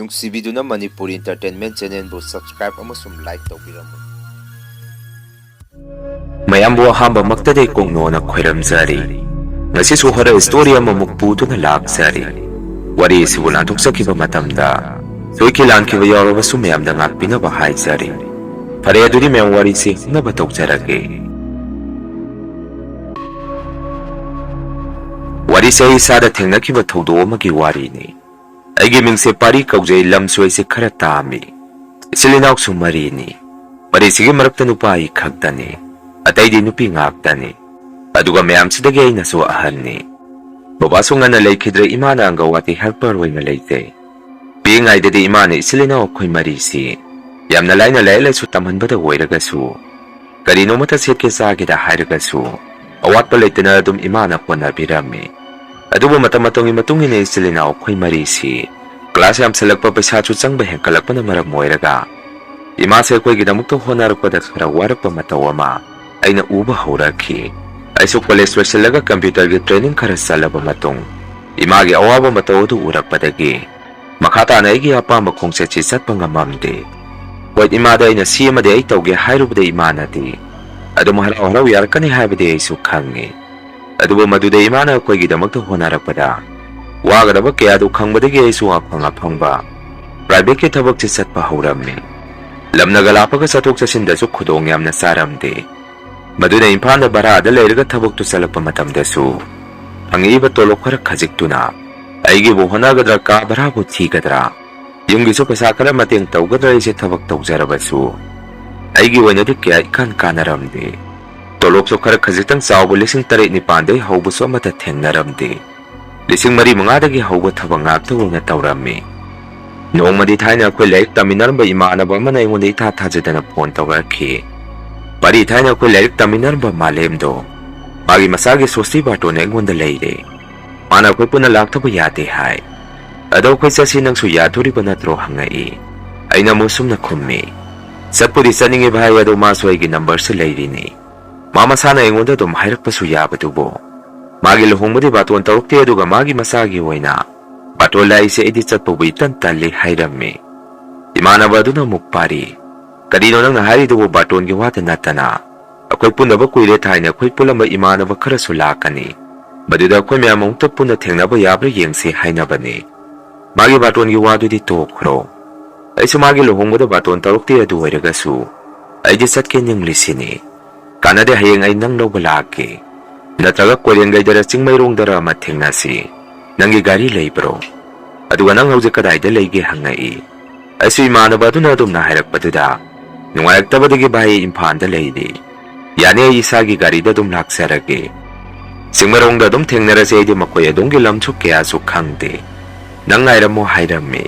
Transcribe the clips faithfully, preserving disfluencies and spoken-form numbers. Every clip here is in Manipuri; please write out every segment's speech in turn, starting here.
ꯅꯨꯡꯁꯤꯕꯤꯗꯨꯅ ꯃꯅꯤꯄꯨꯔ Entertainment Channelꯕꯨ subscribe ꯑꯃꯁꯨꯡ like ꯇꯧꯕꯤꯔꯝꯃꯨ꯫ ꯃꯌꯥꯝꯕꯨ ꯑꯍꯥꯟꯕꯃꯛꯇꯗꯤ ꯀꯣꯡꯅꯣꯅ ꯈꯣꯏꯔꯝꯖꯔꯤ꯫ ꯉꯁꯤꯁꯨ horror story ꯑꯃꯃꯨꯛ ꯄꯨꯗꯨꯅ ꯂꯥꯛꯆꯔꯤ꯫ ꯋꯥꯔꯤ ꯑꯁꯤꯕꯨ ꯂꯥꯟꯊꯣꯛꯆꯈꯤꯕ ꯃꯇꯝꯗ ꯁꯣꯏꯈꯤ ꯂꯥꯟꯈꯤꯕ ꯌꯥꯎꯔꯕꯁꯨ ꯃꯌꯥꯝꯗ ꯉꯥꯛꯄꯤꯅꯕ ꯍꯥꯏꯖꯔꯤ꯫ ꯐꯔꯦ, ꯑꯗꯨꯗꯤ ꯃꯌꯥꯝ ꯋꯥꯔꯤꯁꯤ ꯍꯧꯅꯕ ꯇꯧꯖꯔꯒꯦ꯫ ꯋꯥꯔꯤꯁꯦ ꯑꯩ ꯏꯁꯥꯗ ꯊꯦꯡꯅꯈꯤꯕ ꯊꯧꯗꯣꯛ ꯑꯃꯒꯤ ꯋꯥꯔꯤꯅꯤ꯫ ꯑꯩꯒꯤ ꯃꯤꯡꯁꯦ ꯄꯥꯔꯤ ꯀꯧꯖꯩ, ꯂꯝꯁꯨ ꯑꯩꯁꯦ ꯈꯔ ꯇꯥꯝꯃꯤ꯫ ꯏꯆꯤꯜ ꯏꯅꯥꯎꯁꯨ ꯃꯔꯤꯅꯤ꯫ ꯃꯔꯤꯁꯤꯒꯤ ꯃꯔꯛꯇ ꯅꯨꯄꯥ ꯑꯩ ꯈꯛꯇꯅꯤ꯫ ꯑꯇꯩꯗꯤ ꯅꯨꯄꯤ ꯉꯥꯛꯇꯅꯤ꯫ ꯑꯗꯨꯒ ꯃꯌꯥꯝꯁꯤꯗꯒꯤ ꯑꯩꯅꯁꯨ ꯑꯍꯟꯅꯤ꯫ ꯕꯕꯥꯁꯨ ꯉꯟꯅ ꯂꯩꯈꯤꯗ꯭ꯔꯦ, ꯏꯃꯥꯅ ꯑꯪꯒꯋꯥꯗꯤ helper ꯑꯣꯏꯅ ꯂꯩꯖꯩ꯫ ꯄꯤꯛꯏꯉꯩꯗꯗꯤ ꯏꯃꯥꯅ ꯏꯆꯤꯜ ꯏꯅꯥꯎ ꯑꯩꯈꯣꯏ ꯃꯔꯤꯁꯤ ꯌꯥꯝꯅ ꯂꯥꯏꯅ ꯂꯥꯏꯔꯤꯛ ꯂꯥꯏꯁꯨ ꯇꯝꯍꯟꯕꯗ ꯑꯣꯏꯔꯒꯁꯨ, ꯀꯔꯤꯅꯣꯃꯇ ꯁꯦꯠꯀꯦ ꯆꯥꯒꯦꯗ ꯍꯥꯏꯔꯒꯁꯨ ꯑꯋꯥꯠꯄ ꯂꯩꯇꯅ ꯑꯗꯨꯝ ꯏꯃꯥꯅ ꯍꯣꯠꯅꯕꯤꯔꯝꯃꯤ꯫ ꯑꯗꯨꯕꯨ ꯃꯇꯝ ꯃꯇꯝꯒꯤ ꯃꯇꯨꯡ ꯏꯟꯅ ꯏꯆꯤꯜ ꯏꯅꯥꯎ ꯑꯩꯈꯣꯏ ꯃꯔꯤꯁꯤ class ꯌꯥꯝꯁꯜꯂꯛꯄ, ꯄꯩꯁꯥꯁꯨ ꯆꯪꯕ ꯍꯦꯟꯒꯠꯂꯛꯄꯅ ꯃꯔꯝ ꯑꯣꯏꯔꯒ ꯏꯃꯥꯁꯦ ꯑꯩꯈꯣꯏꯒꯤꯗꯃꯛꯇ ꯍꯣꯠꯅꯔꯛꯄꯗ ꯈꯔ ꯋꯥꯔꯛꯄ ꯃꯇꯧ ꯑꯃ ꯑꯩꯅ ꯎꯕ ꯍꯧꯔꯛꯈꯤ꯫ ꯑꯩꯁꯨ college ꯂꯣꯏꯁꯤꯜꯂꯒ computerꯒꯤ training ꯈꯔ ꯆꯠꯂꯕ ꯃꯇꯨꯡ ꯏꯃꯥꯒꯤ ꯑꯋꯥꯕ ꯃꯇꯧ ꯑꯗꯨ ꯎꯔꯛꯄꯗꯒꯤ ꯃꯈꯥ ꯇꯥꯅ ꯑꯩꯒꯤ ꯑꯄꯥꯝꯕ ꯈꯣꯡꯆꯠꯁꯤ ꯆꯠꯄ ꯉꯝꯃꯝꯗꯦ꯫ ꯍꯣꯏ, ꯏꯃꯥꯗ ꯑꯩꯅ ꯁꯤ ꯑꯃꯗꯤ ꯑꯩ ꯇꯧꯒꯦ ꯍꯥꯏꯔꯨꯕꯗ ꯏꯃꯥꯅꯗꯤ ꯑꯗꯨꯝ ꯍꯔꯥꯎ ꯍꯔꯥꯎ ꯌꯥꯔꯛꯀꯅꯤ ꯍꯥꯏꯕꯗꯤ ꯑꯩꯁꯨ ꯈꯪꯉꯤ꯫ ꯑꯗꯨꯕꯨ ꯃꯗꯨꯗ ꯏꯃꯥꯅ ꯑꯩꯈꯣꯏꯒꯤꯗꯃꯛꯇ ꯍꯣꯠꯅꯔꯛꯄꯗ ꯋꯥꯒꯗꯕ ꯀꯌꯥꯗꯨ ꯈꯪꯕꯗꯒꯤ ꯑꯩꯁꯨ ꯑꯐꯪ ꯑꯐꯪꯕ privateꯀꯤ ꯊꯕꯛꯁꯤ ꯆꯠꯄ ꯍꯧꯔꯝꯃꯤ꯫ ꯂꯝꯅꯒ ꯂꯥꯞꯄꯒ ꯆꯠꯊꯣꯛ ꯆꯠꯁꯤꯟꯗꯁꯨ ꯈꯨꯗꯣꯡ ꯌꯥꯝꯅ ꯆꯥꯔꯝꯗꯦ꯫ ꯃꯗꯨꯅ ꯏꯝꯐꯥꯜꯗ ꯚꯔꯥꯗ ꯂꯩꯔꯒ ꯊꯕꯛꯇꯨ ꯆꯠꯂꯛꯄ ꯃꯇꯝꯗꯁꯨ ꯐꯪꯉꯛꯏꯕ ꯇꯣꯂꯣꯞ ꯈꯔ ꯈꯖꯤꯛꯇꯨꯅ ꯑꯩꯒꯤꯕꯨ ꯍꯣꯠꯅꯒꯗ꯭ꯔꯥ, ꯀꯥ ꯚꯔꯥꯕꯨ ꯊꯤꯒꯗ꯭ꯔꯥ, ꯌꯨꯝꯒꯤꯁꯨ ꯄꯩꯁꯥ ꯈꯔ ꯃꯇꯦꯡ ꯇꯧꯒꯗ꯭ꯔꯥ, ꯑꯩꯁꯦ ꯊꯕꯛ ꯇꯧꯖꯔꯕꯁꯨ ꯑꯩꯒꯤ ꯑꯣꯏꯅꯗꯤ ꯀꯌꯥ ꯏꯀꯥꯟ ꯀꯥꯟꯅꯔꯝꯗꯦ꯫ ꯇꯣꯂꯣꯞꯁꯨ ꯈꯔ ꯈꯖꯤꯛꯇꯪ ꯆꯥꯎꯕ ꯂꯤꯁꯤꯡ ꯇꯔꯦꯠ ꯅꯤꯄꯥꯟꯗꯩ ꯍꯧꯕꯁꯨ ꯑꯃꯠꯇ ꯊꯦꯡꯅꯔꯝꯗꯦ꯫ ꯂꯤꯁꯤꯡ ꯃꯔꯤ ꯃꯉꯥꯗꯒꯤ ꯍꯧꯕ ꯊꯕꯛ ꯉꯥꯛꯇ ꯑꯣꯏꯅ ꯇꯧꯔꯝꯃꯤ꯫ ꯅꯣꯡꯃꯗꯤ ꯊꯥꯏꯅ ꯑꯩꯈꯣꯏ ꯂꯥꯏꯔꯤꯛ ꯇꯝꯃꯤꯟꯅꯔꯝꯕ ꯏꯃꯥꯟꯅꯕ ꯑꯃꯅ ꯑꯩꯉꯣꯟꯗ ꯏꯊꯥ ꯊꯥꯖꯗꯅ phone ꯇꯧꯔꯛꯈꯤ꯫ ꯄꯥꯔꯤ, ꯊꯥꯏꯅ ꯑꯩꯈꯣꯏ ꯂꯥꯏꯔꯤꯛ ꯇꯝꯃꯤꯟꯅꯔꯝꯕ ꯃꯥꯂꯦꯝꯗꯣ, ꯃꯥꯒꯤ ꯃꯆꯥꯒꯤ ꯁꯣꯁꯇꯤ ꯕꯥꯔꯇꯣꯟ ꯑꯩꯉꯣꯟꯗ ꯂꯩꯔꯦ꯫ ꯃꯥꯅ ꯑꯩꯈꯣꯏ ꯄꯨꯟꯅ ꯂꯥꯛꯇꯕ ꯌꯥꯗꯦ ꯍꯥꯏ꯫ ꯑꯗꯣ ꯑꯩꯈꯣꯏ ꯆꯠꯁꯤ, ꯅꯪꯁꯨ ꯌꯥꯗꯣꯔꯤꯕ ꯅꯠꯇ꯭ꯔꯣ ꯍꯪꯉꯛꯏ꯫ ꯑꯩꯅ ꯑꯃꯨꯛ ꯁꯨꯝꯅ ꯈꯨꯝꯃꯤ, ꯆꯠꯄꯨꯗꯤ ꯆꯠꯅꯤꯡꯉꯦ ꯚꯥꯏ, ꯑꯗꯣ ꯃꯥꯁꯨ ꯑꯩꯒꯤ numberꯁꯦ ꯂꯩꯔꯤꯅꯤ꯫ ꯃꯥ ꯃꯁꯥꯅ ꯑꯩꯉꯣꯟꯗ ꯑꯗꯨꯝ ꯍꯥꯏꯔꯛꯄꯁꯨ ꯌꯥꯕꯗꯨꯕꯨ꯫ ꯃꯥꯒꯤ ꯂꯨꯍꯣꯡꯕꯗꯤ ꯕꯥꯇꯣꯟ ꯇꯧꯔꯛꯇꯦ, ꯑꯗꯨꯒ ꯃꯥꯒꯤ ꯃꯆꯥꯒꯤ ꯑꯣꯏꯅ "ꯕꯥꯔꯇꯣꯟ ꯂꯥꯛꯏꯁꯦ ꯑꯩꯗꯤ ꯆꯠꯄꯕꯨ ꯏꯇꯟ ꯇꯜꯂꯤ" ꯍꯥꯏꯔꯝꯃꯤ꯫ ꯏꯃꯥꯟꯅꯕ ꯑꯗꯨꯅ ꯑꯃꯨꯛ, "ꯄꯥꯔꯤ, ꯀꯔꯤꯅꯣ ꯅꯪꯅ ꯍꯥꯏꯔꯤꯗꯨꯕꯨ? ꯕꯥꯔꯇꯣꯟꯒꯤ ꯋꯥꯗ ꯅꯠꯇꯅ ꯑꯩꯈꯣꯏ ꯄꯨꯟꯗꯕ ꯀꯨꯏꯔꯦ, ꯊꯥꯏꯅ ꯑꯩꯈꯣꯏ ꯄꯨꯜꯂꯝꯕ ꯏꯃꯥꯟꯅꯕ ꯈꯔꯁꯨ ꯂꯥꯛꯀꯅꯤ꯫ ꯃꯗꯨꯗ ꯑꯩꯈꯣꯏ ꯃꯌꯥꯝ ꯑꯃꯨꯛꯇ ꯄꯨꯟꯅ ꯊꯦꯡꯅꯕ ꯌꯥꯕ꯭ꯔꯥ ꯌꯦꯡꯁꯤ ꯍꯥꯏꯅꯕꯅꯤ꯫ ꯃꯥꯒꯤ ꯕꯥꯔꯇꯣꯟꯒꯤ ꯋꯥꯗꯨꯗꯤ ꯇꯣꯛꯈ꯭ꯔꯣ꯫ ꯑꯩꯁꯨ ꯃꯥꯒꯤ ꯂꯨꯍꯣꯡꯕꯗ ꯕꯥꯔꯇꯣꯟ ꯇꯧꯔꯛꯇꯦ, ꯑꯗꯨ ꯑꯣꯏꯔꯒꯁꯨ ꯑꯩꯗꯤ ꯆꯠꯀꯦ ꯅꯤꯡꯂꯤꯁꯤꯅꯤ꯫ ꯀꯥꯟꯅꯗꯦ, ꯍꯌꯦꯡ ꯑꯩ ꯅꯪ ꯂꯧꯕ ꯂꯥꯛꯀꯦ꯫ ꯅꯠꯇ꯭ꯔꯒ ꯀꯣꯏꯔꯦꯡꯒꯩꯗꯔ ꯆꯤꯡꯃꯩꯔꯣꯡꯗꯔ ꯑꯃ ꯊꯦꯡꯅꯁꯤ꯫ ꯅꯪꯒꯤ ꯒꯥꯔꯤ ꯂꯩꯕ꯭ꯔꯣ? ꯑꯗꯨꯒ ꯅꯪ ꯍꯧꯖꯤꯛ ꯀꯗꯥꯏꯗ ꯂꯩꯒꯦ?" ꯍꯪꯉꯛꯏ꯫ ꯑꯩꯁꯨ ꯏꯃꯥꯟꯅꯕ ꯑꯗꯨꯅ ꯑꯗꯨꯝꯅ ꯍꯥꯏꯔꯛꯄꯗꯨꯗ, "ꯅꯨꯡꯉꯥꯏꯔꯛꯇꯕꯗꯒꯤ ꯚꯥꯏ ꯑꯩ ꯏꯝꯐꯥꯜꯗ ꯂꯩꯔꯤ꯫ ꯌꯥꯅꯤ, ꯑꯩ ꯏꯁꯥꯒꯤ ꯒꯥꯔꯤꯗ ꯑꯗꯨꯝ ꯂꯥꯛꯆꯔꯒꯦ꯫ ꯆꯤꯡꯃꯩꯔꯣꯡꯗ ꯑꯗꯨꯝ ꯊꯦꯡꯅꯔꯁꯦ, ꯑꯩꯗꯤ ꯃꯈꯣꯏ ꯑꯗꯣꯝꯒꯤ ꯂꯝꯁꯨ ꯀꯌꯥꯁꯨ ꯈꯪꯗꯦ꯫ ꯅꯪ ꯉꯥꯏꯔꯝꯃꯣ" ꯍꯥꯏꯔꯝꯃꯤ꯫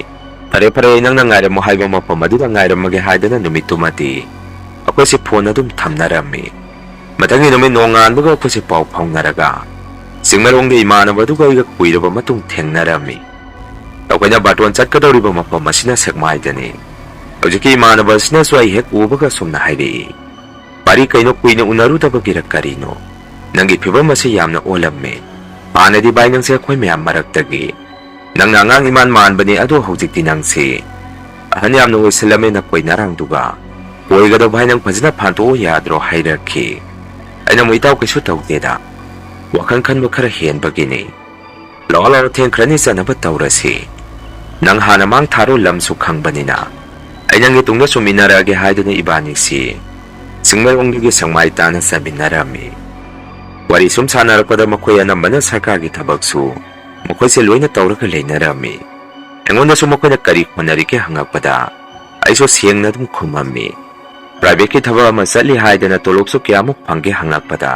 "ꯐꯔꯦ ꯐꯔꯦ, ꯑꯩ ꯅꯪꯅ ꯉꯥꯏꯔꯝꯃꯣ ꯍꯥꯏꯕ ꯃꯐꯝ ꯑꯗꯨꯗ ꯉꯥꯏꯔꯝꯃꯒꯦ" ꯍꯥꯏꯗꯅ ꯅꯨꯃꯤꯠꯇꯨꯃꯗꯤ ꯑꯩꯈꯣꯏꯁꯦ ꯐꯣꯟ ꯑꯗꯨꯝ ꯊꯝꯅꯔꯝꯃꯤ꯫ ꯃꯊꯪꯒꯤ ꯅꯨꯃꯤꯠ ꯅꯣꯡꯉꯥꯟꯕꯒ ꯑꯩꯈꯣꯏꯁꯦ ꯄꯥꯎ ꯐꯥꯎꯅꯔꯒ ꯆꯤꯡꯃꯩꯔꯣꯡꯗ ꯏꯃꯥꯟꯅꯕ ꯑꯗꯨꯒ ꯑꯩꯒ ꯀꯨꯏꯔꯕ ꯃꯇꯨꯡ ꯊꯦꯡꯅꯔꯝꯃꯤ꯫ ꯑꯩꯈꯣꯏꯅ ꯕꯥꯔꯇꯣꯟ ꯆꯠꯀꯗꯧꯔꯤꯕ ꯃꯐꯝ ꯑꯁꯤꯅ ꯁꯦꯛꯃꯥꯏꯗꯅꯤ꯫ ꯍꯧꯖꯤꯛꯀꯤ ꯏꯃꯥꯟꯅꯕ ꯑꯁꯤꯅꯁꯨ ꯑꯩ ꯍꯦꯛ ꯎꯕꯒ ꯑꯁꯨꯝꯅ ꯍꯥꯏꯔꯛꯏ, "ꯄꯥꯔꯤ, ꯀꯩꯅꯣ ꯀꯨꯏꯅ ꯎꯅꯔꯨꯗꯕꯒꯤꯔ ꯀꯔꯤꯅꯣ? ꯅꯪꯒꯤ ꯐꯤꯕꯝ ꯑꯁꯤ ꯌꯥꯝꯅ ꯑꯣꯜꯂꯝꯃꯦ꯫ ꯍꯥꯟꯅꯗꯤ ꯚꯥꯏ ꯅꯪꯁꯦ ꯑꯩꯈꯣꯏ ꯃꯌꯥꯝ ꯃꯔꯛꯇꯒꯤ ꯅꯪꯅ ꯑꯉꯥꯡ ꯏꯃꯥꯟ ꯃꯥꯟꯕꯅꯤ, ꯑꯗꯣ ꯍꯧꯖꯤꯛꯇꯤ ꯅꯪꯁꯤ ꯑꯍꯟ ꯌꯥꯝꯅ ꯑꯣꯏꯁꯤꯜꯂꯝꯃꯦ, ꯅꯀꯣꯏ ꯅꯔꯥꯡꯗꯨꯒ꯫ ꯑꯣꯏꯒꯗꯧ ꯚꯥꯏ, ꯅꯪ ꯐꯖꯅ ꯐꯥꯟꯗꯣꯛꯑꯣ ꯌꯥꯗ꯭ꯔꯣ?" ꯍꯥꯏꯔꯛꯈꯤ꯫ ꯑꯩꯅ ꯑꯃꯨꯛ, "ꯏꯇꯥꯎ, ꯀꯩꯁꯨ ꯇꯧꯗꯦꯗ, ꯋꯥꯈꯜ ꯈꯟꯕ ꯈꯔ ꯍꯦꯟꯕꯒꯤꯅꯤ꯫ ꯂꯥꯛꯑꯣ ꯂꯥꯛꯑꯣ, ꯊꯦꯡꯈ꯭ꯔꯅꯤ, ꯆꯠꯅꯕ ꯇꯧꯔꯁꯤ꯫ ꯅꯪ ꯍꯥꯟꯅ ꯃꯥꯡ ꯊꯥꯔꯣ, ꯂꯝꯁꯨ ꯈꯪꯕꯅꯤꯅ꯫ ꯑꯩ ꯅꯪꯒꯤ ꯇꯨꯡꯗ ꯁꯨꯝ ꯏꯟꯅꯔꯛꯑꯒꯦ" ꯍꯥꯏꯗꯨꯅ ꯏꯕꯥꯅꯤꯁꯤ ꯆꯤꯡꯃꯩꯔꯣꯡꯗꯒꯤ ꯁꯦꯛꯃꯥꯏ ꯇꯥꯅ ꯆꯠꯃꯤꯟꯅꯔꯝꯃꯤ꯫ ꯋꯥꯔꯤ ꯁꯨꯝ ꯁꯥꯟꯅꯔꯛꯄꯗ ꯃꯈꯣꯏ ꯑꯅꯝꯕꯅ ꯁꯔꯀꯥꯔꯒꯤ ꯊꯕꯛꯁꯨ ꯃꯈꯣꯏꯁꯦ ꯂꯣꯏꯅ ꯇꯧꯔꯒ ꯂꯩꯅꯔꯝꯃꯤ꯫ ꯑꯩꯉꯣꯟꯗꯁꯨ ꯃꯈꯣꯏꯅ ꯀꯔꯤ ꯍꯣꯠꯅꯔꯤꯒꯦ ꯍꯪꯉꯛꯄꯗ ꯑꯩꯁꯨ ꯁꯦꯡꯅ ꯑꯗꯨꯝ ꯈꯨꯝꯃꯝꯃꯤ꯫ ꯄ꯭ꯔꯥꯏꯚꯦꯠꯀꯤ ꯊꯕꯛ ꯑꯃ ꯆꯠꯂꯤ ꯍꯥꯏꯗꯅ ꯇꯣꯂꯣꯞꯁꯨ ꯀꯌꯥꯃꯨꯛ ꯐꯪꯒꯦ ꯍꯪꯂꯛꯄꯗ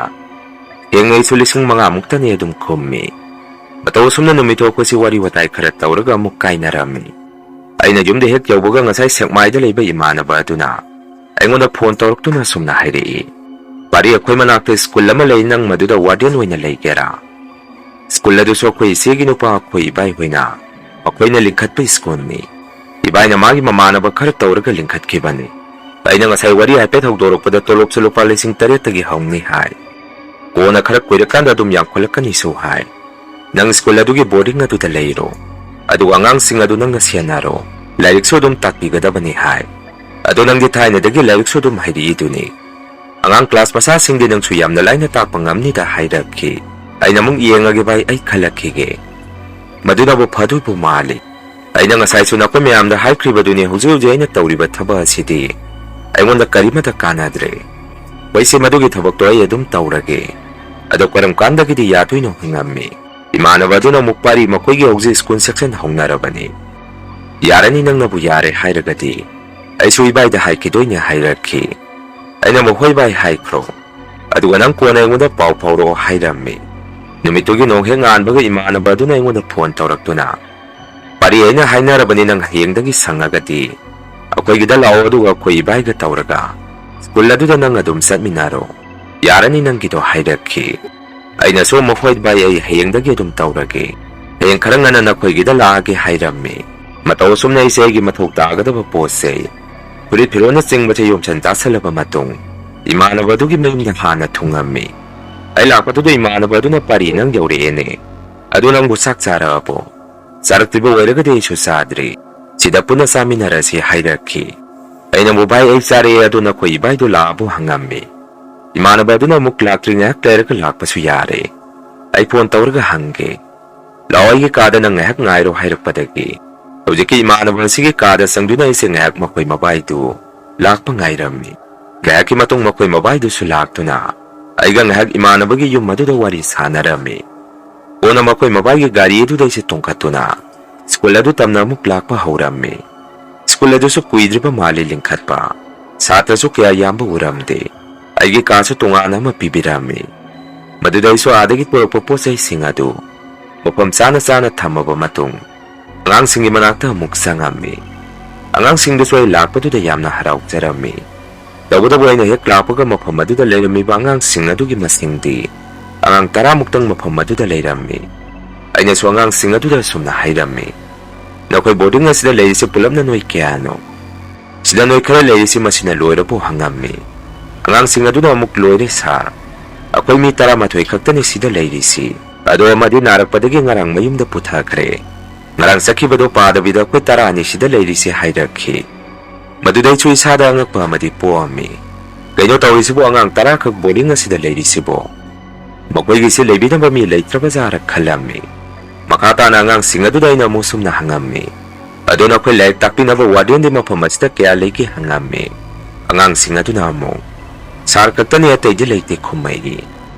ꯊꯦꯡꯅ ꯑꯩꯁꯨ ꯂꯤꯁꯤꯡ ꯃꯉꯥ ꯃꯨꯛꯇꯅꯤ ꯑꯗꯨꯝ ꯈꯨꯝꯃꯤ꯫ ꯃꯇꯧ ꯑꯁꯨꯝꯅ ꯅꯨꯃꯤꯠꯇꯣ ꯑꯩꯈꯣꯏꯁꯤ ꯋꯥꯔꯤ ꯋꯥꯇꯥꯏ ꯈꯔ ꯇꯧꯔꯒ ꯑꯃꯨꯛ ꯀꯥꯏꯅꯔꯝꯃꯤ꯫ ꯑꯩꯅ ꯌꯨꯝꯗ ꯍꯦꯛ ꯌꯧꯕꯒ ꯉꯁꯥꯏ ꯁꯦꯛꯃꯥꯏꯗ ꯂꯩꯕ ꯏꯃꯥꯟꯅꯕ ꯑꯗꯨꯅ ꯑꯩꯉꯣꯟꯗ ꯐꯣꯟ ꯇꯧꯔꯛꯇꯨꯅ ꯑꯁꯨꯝꯅ ꯍꯥꯏꯔꯛꯏ, "ꯄꯥꯔꯤ, ꯑꯩꯈꯣꯏ ꯃꯅꯥꯛꯇ ꯁ꯭ꯀꯨꯜ ꯑꯃ ꯂꯩ, ꯅꯪ ꯃꯗꯨꯗ ꯋꯥꯔꯗꯦꯟ ꯑꯣꯏꯅ ꯂꯩꯒꯦꯔꯥ?" ꯁ꯭ꯀꯨꯜ ꯑꯗꯨꯁꯨ ꯑꯩꯈꯣꯏ ꯏꯆꯦꯒꯤ ꯅꯨꯄꯥ ꯑꯩꯈꯣꯏ ꯏꯕꯥꯏ ꯍꯣꯏꯅ ꯃꯈꯣꯏꯅ ꯂꯤꯡꯈꯠꯄ ꯁ꯭ꯀꯨꯜꯅꯤ꯫ ꯏꯕꯥꯏꯅ ꯃꯥꯒꯤ ꯃꯃꯥꯟꯅꯕ ꯈꯔ ꯇꯧꯔꯒ ꯂꯤꯡꯈꯠꯈꯤꯕꯅꯤ꯫ ꯑꯩꯅ ꯉꯁꯥꯏ ꯋꯥꯔꯤ ꯍꯥꯏꯐꯦꯠ ꯍꯧꯗꯣꯔꯛꯄꯗ ꯇꯣꯂꯣꯞꯁꯨ ꯂꯨꯄꯥ ꯂꯤꯁꯤꯡ ꯇꯔꯦꯠꯇꯒꯤ ꯍꯧꯅꯤ ꯍꯥꯏ꯫ ꯀꯣꯟꯅ ꯈꯔ ꯀꯨꯏꯔꯀꯥꯟꯗ ꯑꯗꯨꯝ ꯌꯥꯝꯈꯠꯂꯛꯀꯅꯤꯁꯨ ꯍꯥꯏ꯫ ꯅꯪ ꯁ꯭ꯀꯨꯜ ꯑꯗꯨꯒꯤ ꯕꯣꯔꯗꯤꯡ ꯑꯗꯨꯗ ꯂꯩꯔꯣ꯫ ꯑꯗꯨꯒ ꯑꯉꯥꯡꯁꯤꯡ ꯑꯗꯨ ꯅꯪꯅ ꯁꯦꯟꯅꯔꯣ꯫ ꯂꯥꯏꯔꯤꯛꯁꯨ ꯑꯗꯨꯝ ꯇꯥꯛꯄꯤꯒꯗꯕꯅꯤ ꯍꯥꯏ꯫ ꯑꯗꯣ ꯅꯪꯗꯤ ꯊꯥꯏꯅꯗꯒꯤ ꯂꯥꯏꯔꯤꯛꯁꯨ ꯑꯗꯨꯝ ꯍꯩꯔꯛꯏꯗꯨꯅꯤ꯫ ꯑꯉꯥꯡ ꯀ꯭ꯂꯥꯁ ꯃꯆꯥꯁꯤꯡꯗꯤ ꯅꯪꯁꯨ ꯌꯥꯝꯅ ꯂꯥꯏꯅ ꯇꯥꯛꯄ ꯉꯝꯅꯤꯗ ꯍꯥꯏꯔꯛꯈꯤ꯫ ꯑꯩꯅ ꯑꯃꯨꯛ ꯌꯦꯡꯉꯒꯦ ꯚꯥꯏ, ꯑꯩ ꯈꯜꯂꯛꯈꯤꯒꯦ꯫ ꯃꯗꯨꯅꯕꯨ ꯐꯗꯣꯏꯕꯨ ꯃꯥꯜꯂꯤ꯫ ꯑꯩꯅ ꯉꯁꯥꯏꯁꯨ ꯅꯈꯣꯏ ꯃꯌꯥꯝꯗ ꯍꯥꯏꯈ꯭ꯔꯤꯕꯗꯨꯅꯤ, ꯍꯧꯖꯤꯛ ꯍꯧꯖꯤꯛ ꯑꯩꯅ ꯇꯧꯔꯤꯕ ꯊꯕꯛ ꯑꯁꯤꯗꯤ ꯑꯩꯉꯣꯟꯗ ꯀꯔꯤꯃꯠꯇ ꯀꯥꯟꯅꯗ꯭ꯔꯦ꯫ ꯍꯣꯏꯁꯦ, ꯃꯗꯨꯒꯤ ꯊꯕꯛꯇꯣ ꯑꯩ ꯑꯗꯨꯝ ꯇꯧꯔꯒꯦ꯫ ꯑꯗꯣ ꯀꯔꯝ ꯀꯥꯟꯗꯒꯤꯗꯤ ꯌꯥꯗꯣꯏꯅꯣ ꯍꯪꯉꯝꯃꯤ꯫ ꯏꯃꯥꯟꯅꯕ ꯑꯗꯨꯅ ꯑꯃꯨꯛ ꯄꯥꯔꯤ ꯃꯈꯣꯏꯒꯤ ꯍꯧꯖꯤꯛ ꯁ꯭ꯀꯨꯜ ꯁꯦꯛꯁꯟ ꯍꯧꯅꯔꯕꯅꯤ꯫ ꯌꯥꯔꯅꯤ, ꯅꯪꯅꯕꯨ ꯌꯥꯔꯦ ꯍꯥꯏꯔꯒꯗꯤ꯫ ꯑꯩꯁꯨ ꯏꯕꯥꯏꯗ ꯍꯥꯏꯈꯤꯗꯣꯏꯅꯦ ꯍꯥꯏꯔꯛꯈꯤ꯫ ꯑꯩꯅ ꯑꯃꯨꯛ ꯍꯣꯏ ꯚꯥꯏ ꯍꯥꯏꯈ꯭ꯔꯣ꯫ ꯑꯗꯨꯒ ꯅꯪ ꯀꯣꯟꯅ ꯑꯩꯉꯣꯟꯗ ꯄꯥꯎ ꯐꯥꯎꯔꯛꯑꯣ ꯍꯥꯏꯔꯝꯃꯤ꯫ ꯅꯨꯃꯤꯠꯇꯨꯒꯤ ꯅꯣꯡ ꯍꯦꯛ ꯉꯥꯟꯕꯒ ꯏꯃꯥꯟꯅꯕ ꯑꯗꯨꯅ ꯑꯩꯉꯣꯟꯗ ꯐꯣꯟ ꯇꯧꯔꯛꯇꯨꯅ, "ꯄꯥꯔꯤ, ꯑꯩꯅ ꯍꯥꯏꯅꯔꯕꯅꯤ, ꯅꯪ ꯍꯌꯦꯡꯗꯒꯤ ꯁꯪꯉꯒꯗꯤ ꯑꯩꯈꯣꯏꯒꯤꯗ ꯂꯥꯛꯑꯣ, ꯑꯗꯨꯒ ꯑꯩꯈꯣꯏ ꯏꯕꯥꯏꯒ ꯇꯧꯔꯒ ꯁ꯭ꯀꯨꯜ ꯑꯗꯨꯗ ꯅꯪ ꯑꯗꯨꯝ ꯆꯠꯃꯤꯟꯅꯔꯣ꯫ ꯌꯥꯔꯅꯤ ꯅꯪꯒꯤꯗꯣ" ꯍꯥꯏꯔꯛꯈꯤ꯫ ꯑꯩꯅꯁꯨ ꯑꯃꯨꯛ, "ꯍꯣꯏ ꯚꯥꯏ, ꯑꯩ ꯍꯌꯦꯡꯗꯒꯤ ꯑꯗꯨꯝ ꯇꯧꯔꯒꯦ꯫ ꯍꯌꯦꯡ ꯈꯔ ꯉꯟꯅ ꯅꯈꯣꯏꯒꯤꯗ ꯂꯥꯛꯑꯒꯦ" ꯍꯥꯏꯔꯝꯃꯤ꯫ ꯃꯇꯧ ꯑꯁꯨꯝꯅ ꯑꯩꯁꯦ ꯑꯩꯒꯤ ꯃꯊꯧ ꯇꯥꯒꯗꯕ ꯄꯣꯠꯁꯦ, ꯐꯨꯔꯤꯠ ꯐꯤꯔꯣꯜꯅꯆꯤꯡꯕꯁꯦ ꯌꯣꯝꯁꯟ ꯇꯥꯁꯜꯂꯕ ꯃꯇꯨꯡ, ꯏꯃꯥꯟꯅꯕ ꯑꯗꯨꯒꯤ ꯃꯌꯨꯝꯗ ꯍꯥꯟꯅ ꯊꯨꯡꯉꯝꯃꯤ꯫ ꯑꯩ ꯂꯥꯛꯄꯗꯨꯗ ꯏꯃꯥꯟꯅꯕ ꯑꯗꯨꯅ, "ꯄꯥꯔꯤ, ꯅꯪ ꯌꯧꯔꯛꯑꯦꯅꯦ꯫ ꯑꯗꯨ ꯅꯪꯕꯨ ꯆꯥꯛ ꯆꯥꯔꯛꯑꯕꯣ? ꯆꯥꯔꯛꯇ꯭ꯔꯤꯕ ꯑꯣꯏꯔꯒꯗꯤ ꯑꯩꯁꯨ ꯆꯥꯗ꯭ꯔꯤ꯫ ꯁꯤꯗ ꯄꯨꯟꯅ ꯆꯥꯃꯤꯟꯅꯔꯁꯤ" ꯍꯥꯏꯔꯛꯈꯤ꯫ ꯑꯩꯅꯕꯨ, "ꯚꯥꯏ, ꯑꯩ ꯆꯥꯔꯛꯑꯦ, ꯑꯗꯨ ꯅꯈꯣꯏ ꯏꯕꯥꯏꯗꯣ ꯂꯥꯛꯑꯕꯣ?" ꯍꯪꯉꯝꯃꯤ꯫ ꯏꯃꯥꯟꯅꯕ ꯑꯗꯨꯅ ꯑꯃꯨꯛ, "ꯂꯥꯛꯇ꯭ꯔꯤ, ꯉꯥꯏꯍꯥꯛ ꯂꯩꯔꯒ ꯂꯥꯛꯄꯁꯨ ꯌꯥꯔꯦ꯫ ꯑꯩ ꯐꯣꯟ ꯇꯧꯔꯒ ꯍꯪꯒꯦ꯫ ꯂꯥꯛꯑꯣ, ꯑꯩꯒꯤ ꯀꯥꯗ ꯅꯪ ꯉꯥꯏꯍꯥꯛ ꯉꯥꯏꯔꯣ" ꯍꯥꯏꯔꯛꯄꯗꯒꯤ ꯍꯧꯖꯤꯛꯀꯤ ꯏꯃꯥꯟꯅꯕ ꯑꯁꯤꯒꯤ ꯀꯥꯗ ꯆꯪꯗꯨꯅ ꯑꯩꯁꯦ ꯉꯥꯏꯍꯥꯛ ꯃꯈꯣꯏ ꯃꯕꯥꯏꯗꯨ ꯂꯥꯛꯄ ꯉꯥꯏꯔꯝꯃꯤ꯫ ꯉꯥꯏꯍꯥꯛꯀꯤ ꯃꯇꯨꯡ ꯃꯈꯣꯏ ꯃꯕꯥꯏꯗꯨꯁꯨ ꯂꯥꯛꯇꯨꯅ ꯑꯩꯒ ꯉꯥꯏꯍꯥꯛ ꯏꯃꯥꯟꯅꯕꯒꯤ ꯌꯨꯝ ꯑꯗꯨꯗ ꯋꯥꯔꯤ ꯁꯥꯟꯅꯔꯝꯃꯤ꯫ ꯀꯣꯟꯅ ꯃꯈꯣꯏ ꯃꯕꯥꯏꯒꯤ ꯒꯥꯔꯤ ꯑꯗꯨꯗ ꯑꯩꯁꯦ ꯇꯣꯡꯈꯠꯇꯨꯅ ꯁ꯭ꯀꯨꯜ ꯑꯗꯨ ꯇꯝꯅ ꯑꯃꯨꯛ ꯂꯥꯛꯄ ꯍꯧꯔꯝꯃꯤ꯫ ꯁ꯭ꯀꯨꯜ ꯑꯗꯨꯁꯨ ꯀꯨꯏꯗ꯭ꯔꯤꯕ ꯃꯥꯜꯂꯤ ꯂꯤꯡꯈꯠꯄ꯫ ꯁꯥꯇ꯭ꯔꯁꯨ ꯀꯌꯥ ꯌꯥꯝꯕ ꯎꯔꯝꯗꯦ꯫ ꯑꯩꯒꯤ ꯀꯥꯁꯨ ꯇꯣꯉꯥꯟꯅ ꯑꯃ ꯄꯤꯕꯤꯔꯝꯃꯤ꯫ ꯃꯗꯨꯗ ꯑꯩꯁꯨ ꯑꯥꯗꯒꯤ ꯄꯨꯔꯛꯄ ꯄꯣꯠ ꯆꯩꯁꯤꯡ ꯑꯗꯨ ꯃꯐꯝ ꯆꯥꯅ ꯆꯥꯅ ꯊꯝꯃꯕ ꯃꯇꯨꯡ, ꯑꯉꯥꯡꯁꯤꯡꯒꯤ ꯃꯅꯥꯛꯇ ꯑꯃꯨꯛ ꯆꯪꯉꯝꯃꯤ꯫ ꯑꯉꯥꯡꯁꯤꯡꯗꯨꯁꯨ ꯑꯩ ꯂꯥꯛꯄꯗꯨꯗ ꯌꯥꯝꯅ ꯍꯔꯥꯎꯖꯔꯝꯃꯤ꯫ ꯇꯧꯕꯇꯕꯨ ꯑꯩꯅ ꯍꯦꯛ ꯂꯥꯛꯄꯒ ꯃꯐꯝ ꯑꯗꯨꯗ ꯂꯩꯔꯝꯃꯤꯕ ꯑꯉꯥꯡꯁꯤꯡ ꯑꯗꯨꯒꯤ ꯃꯁꯤꯡꯗꯤ ꯑꯉꯥꯡ ꯇꯔꯥꯃꯨꯛꯇꯪ ꯃꯐꯝ ꯑꯗꯨꯗ ꯂꯩꯔꯝꯃꯤ꯫ ꯑꯩꯅꯁꯨ ꯑꯉꯥꯡꯁꯤꯡ ꯑꯗꯨꯗ ꯑꯁꯨꯝꯅ ꯍꯥꯏꯔꯝꯃꯤ, "ꯅꯈꯣꯏ ꯕꯣꯔꯗꯤꯡ ꯑꯁꯤꯗ ꯂꯩꯔꯤꯁꯤ ꯄꯨꯂꯞꯅ ꯅꯣꯏ ꯀꯌꯥꯅꯣ?" "ꯁꯤꯗ ꯅꯣꯏ ꯈꯔ ꯂꯩꯔꯤꯁꯤ ꯃꯁꯤꯅ ꯂꯣꯏꯔꯕꯣ?" ꯍꯪꯉꯝꯃꯤ꯫ ꯑꯉꯥꯡꯁꯤꯡ ꯑꯗꯨꯅ ꯑꯃꯨꯛ, "ꯂꯣꯏꯔꯦ ꯁꯥꯔ, ꯑꯩꯈꯣꯏ ꯃꯤ ꯇꯔꯥꯃꯥꯊꯣꯏ ꯈꯛꯇꯅꯤ ꯁꯤꯗ ꯂꯩꯔꯤꯁꯤ, ꯑꯗꯣ ꯑꯃꯗꯤ ꯅꯥꯔꯛꯄꯗꯒꯤ ꯉꯔꯥꯡ ꯃꯌꯨꯝꯗ ꯄꯨꯊꯈ꯭ꯔꯦ꯫ ꯉꯔꯥꯡ ꯆꯠꯈꯤꯕꯗꯣ ꯄꯥꯗꯕꯤꯗ ꯑꯩꯈꯣꯏ ꯇꯔꯥꯅꯤ ꯁꯤꯗ ꯂꯩꯔꯤꯁꯦ ꯍꯥꯏꯔꯛꯈꯤ꯫ ꯃꯗꯨꯗꯩꯁꯨ ꯏꯁꯥꯗ ꯑꯉꯛꯄ ꯑꯃꯗꯤ ꯄꯣꯛꯑꯝꯃꯤ꯫ ꯀꯩꯅꯣ ꯇꯧꯔꯤꯁꯤꯕꯣ, ꯑꯉꯥꯡ ꯇꯔꯥ ꯈꯛ ꯕꯣꯔꯗꯤꯡ ꯑꯁꯤꯗ ꯂꯩꯔꯤꯁꯤꯕꯣ? ꯃꯈꯣꯏꯒꯤꯁꯦ ꯂꯩꯕꯤꯅꯕ ꯃꯤ ꯂꯩꯇ꯭ꯔꯕ ꯖꯥꯔ ꯈꯜꯂꯝꯃꯤ꯫ ꯃꯈꯥ ꯇꯥꯅ ꯑꯉꯥꯡꯁꯤꯡ ꯑꯗꯨꯗ ꯑꯩꯅ ꯑꯃꯨꯛ ꯁꯨꯝꯅ ꯍꯪꯉꯝꯃꯤ, "ꯑꯗꯣ ꯅꯈꯣꯏ ꯂꯥꯏꯔꯤꯛ ꯇꯥꯛꯄꯤꯅꯕ ꯋꯥꯔꯗꯦꯟꯗꯤ ꯃꯐꯝ ꯑꯁꯤꯗ ꯀꯌꯥ ꯂꯩꯒꯦ?" ꯍꯪꯉꯝꯃꯤ꯫ ꯑꯉꯥꯡꯁꯤꯡ ꯑꯗꯨꯅ ꯑꯃꯨꯛ, "ꯁꯥꯔ ꯈꯛꯇꯅꯤ, ꯑꯇꯩꯗꯤ ꯂꯩꯇꯦ" ꯈꯨꯝꯃꯛꯏ꯫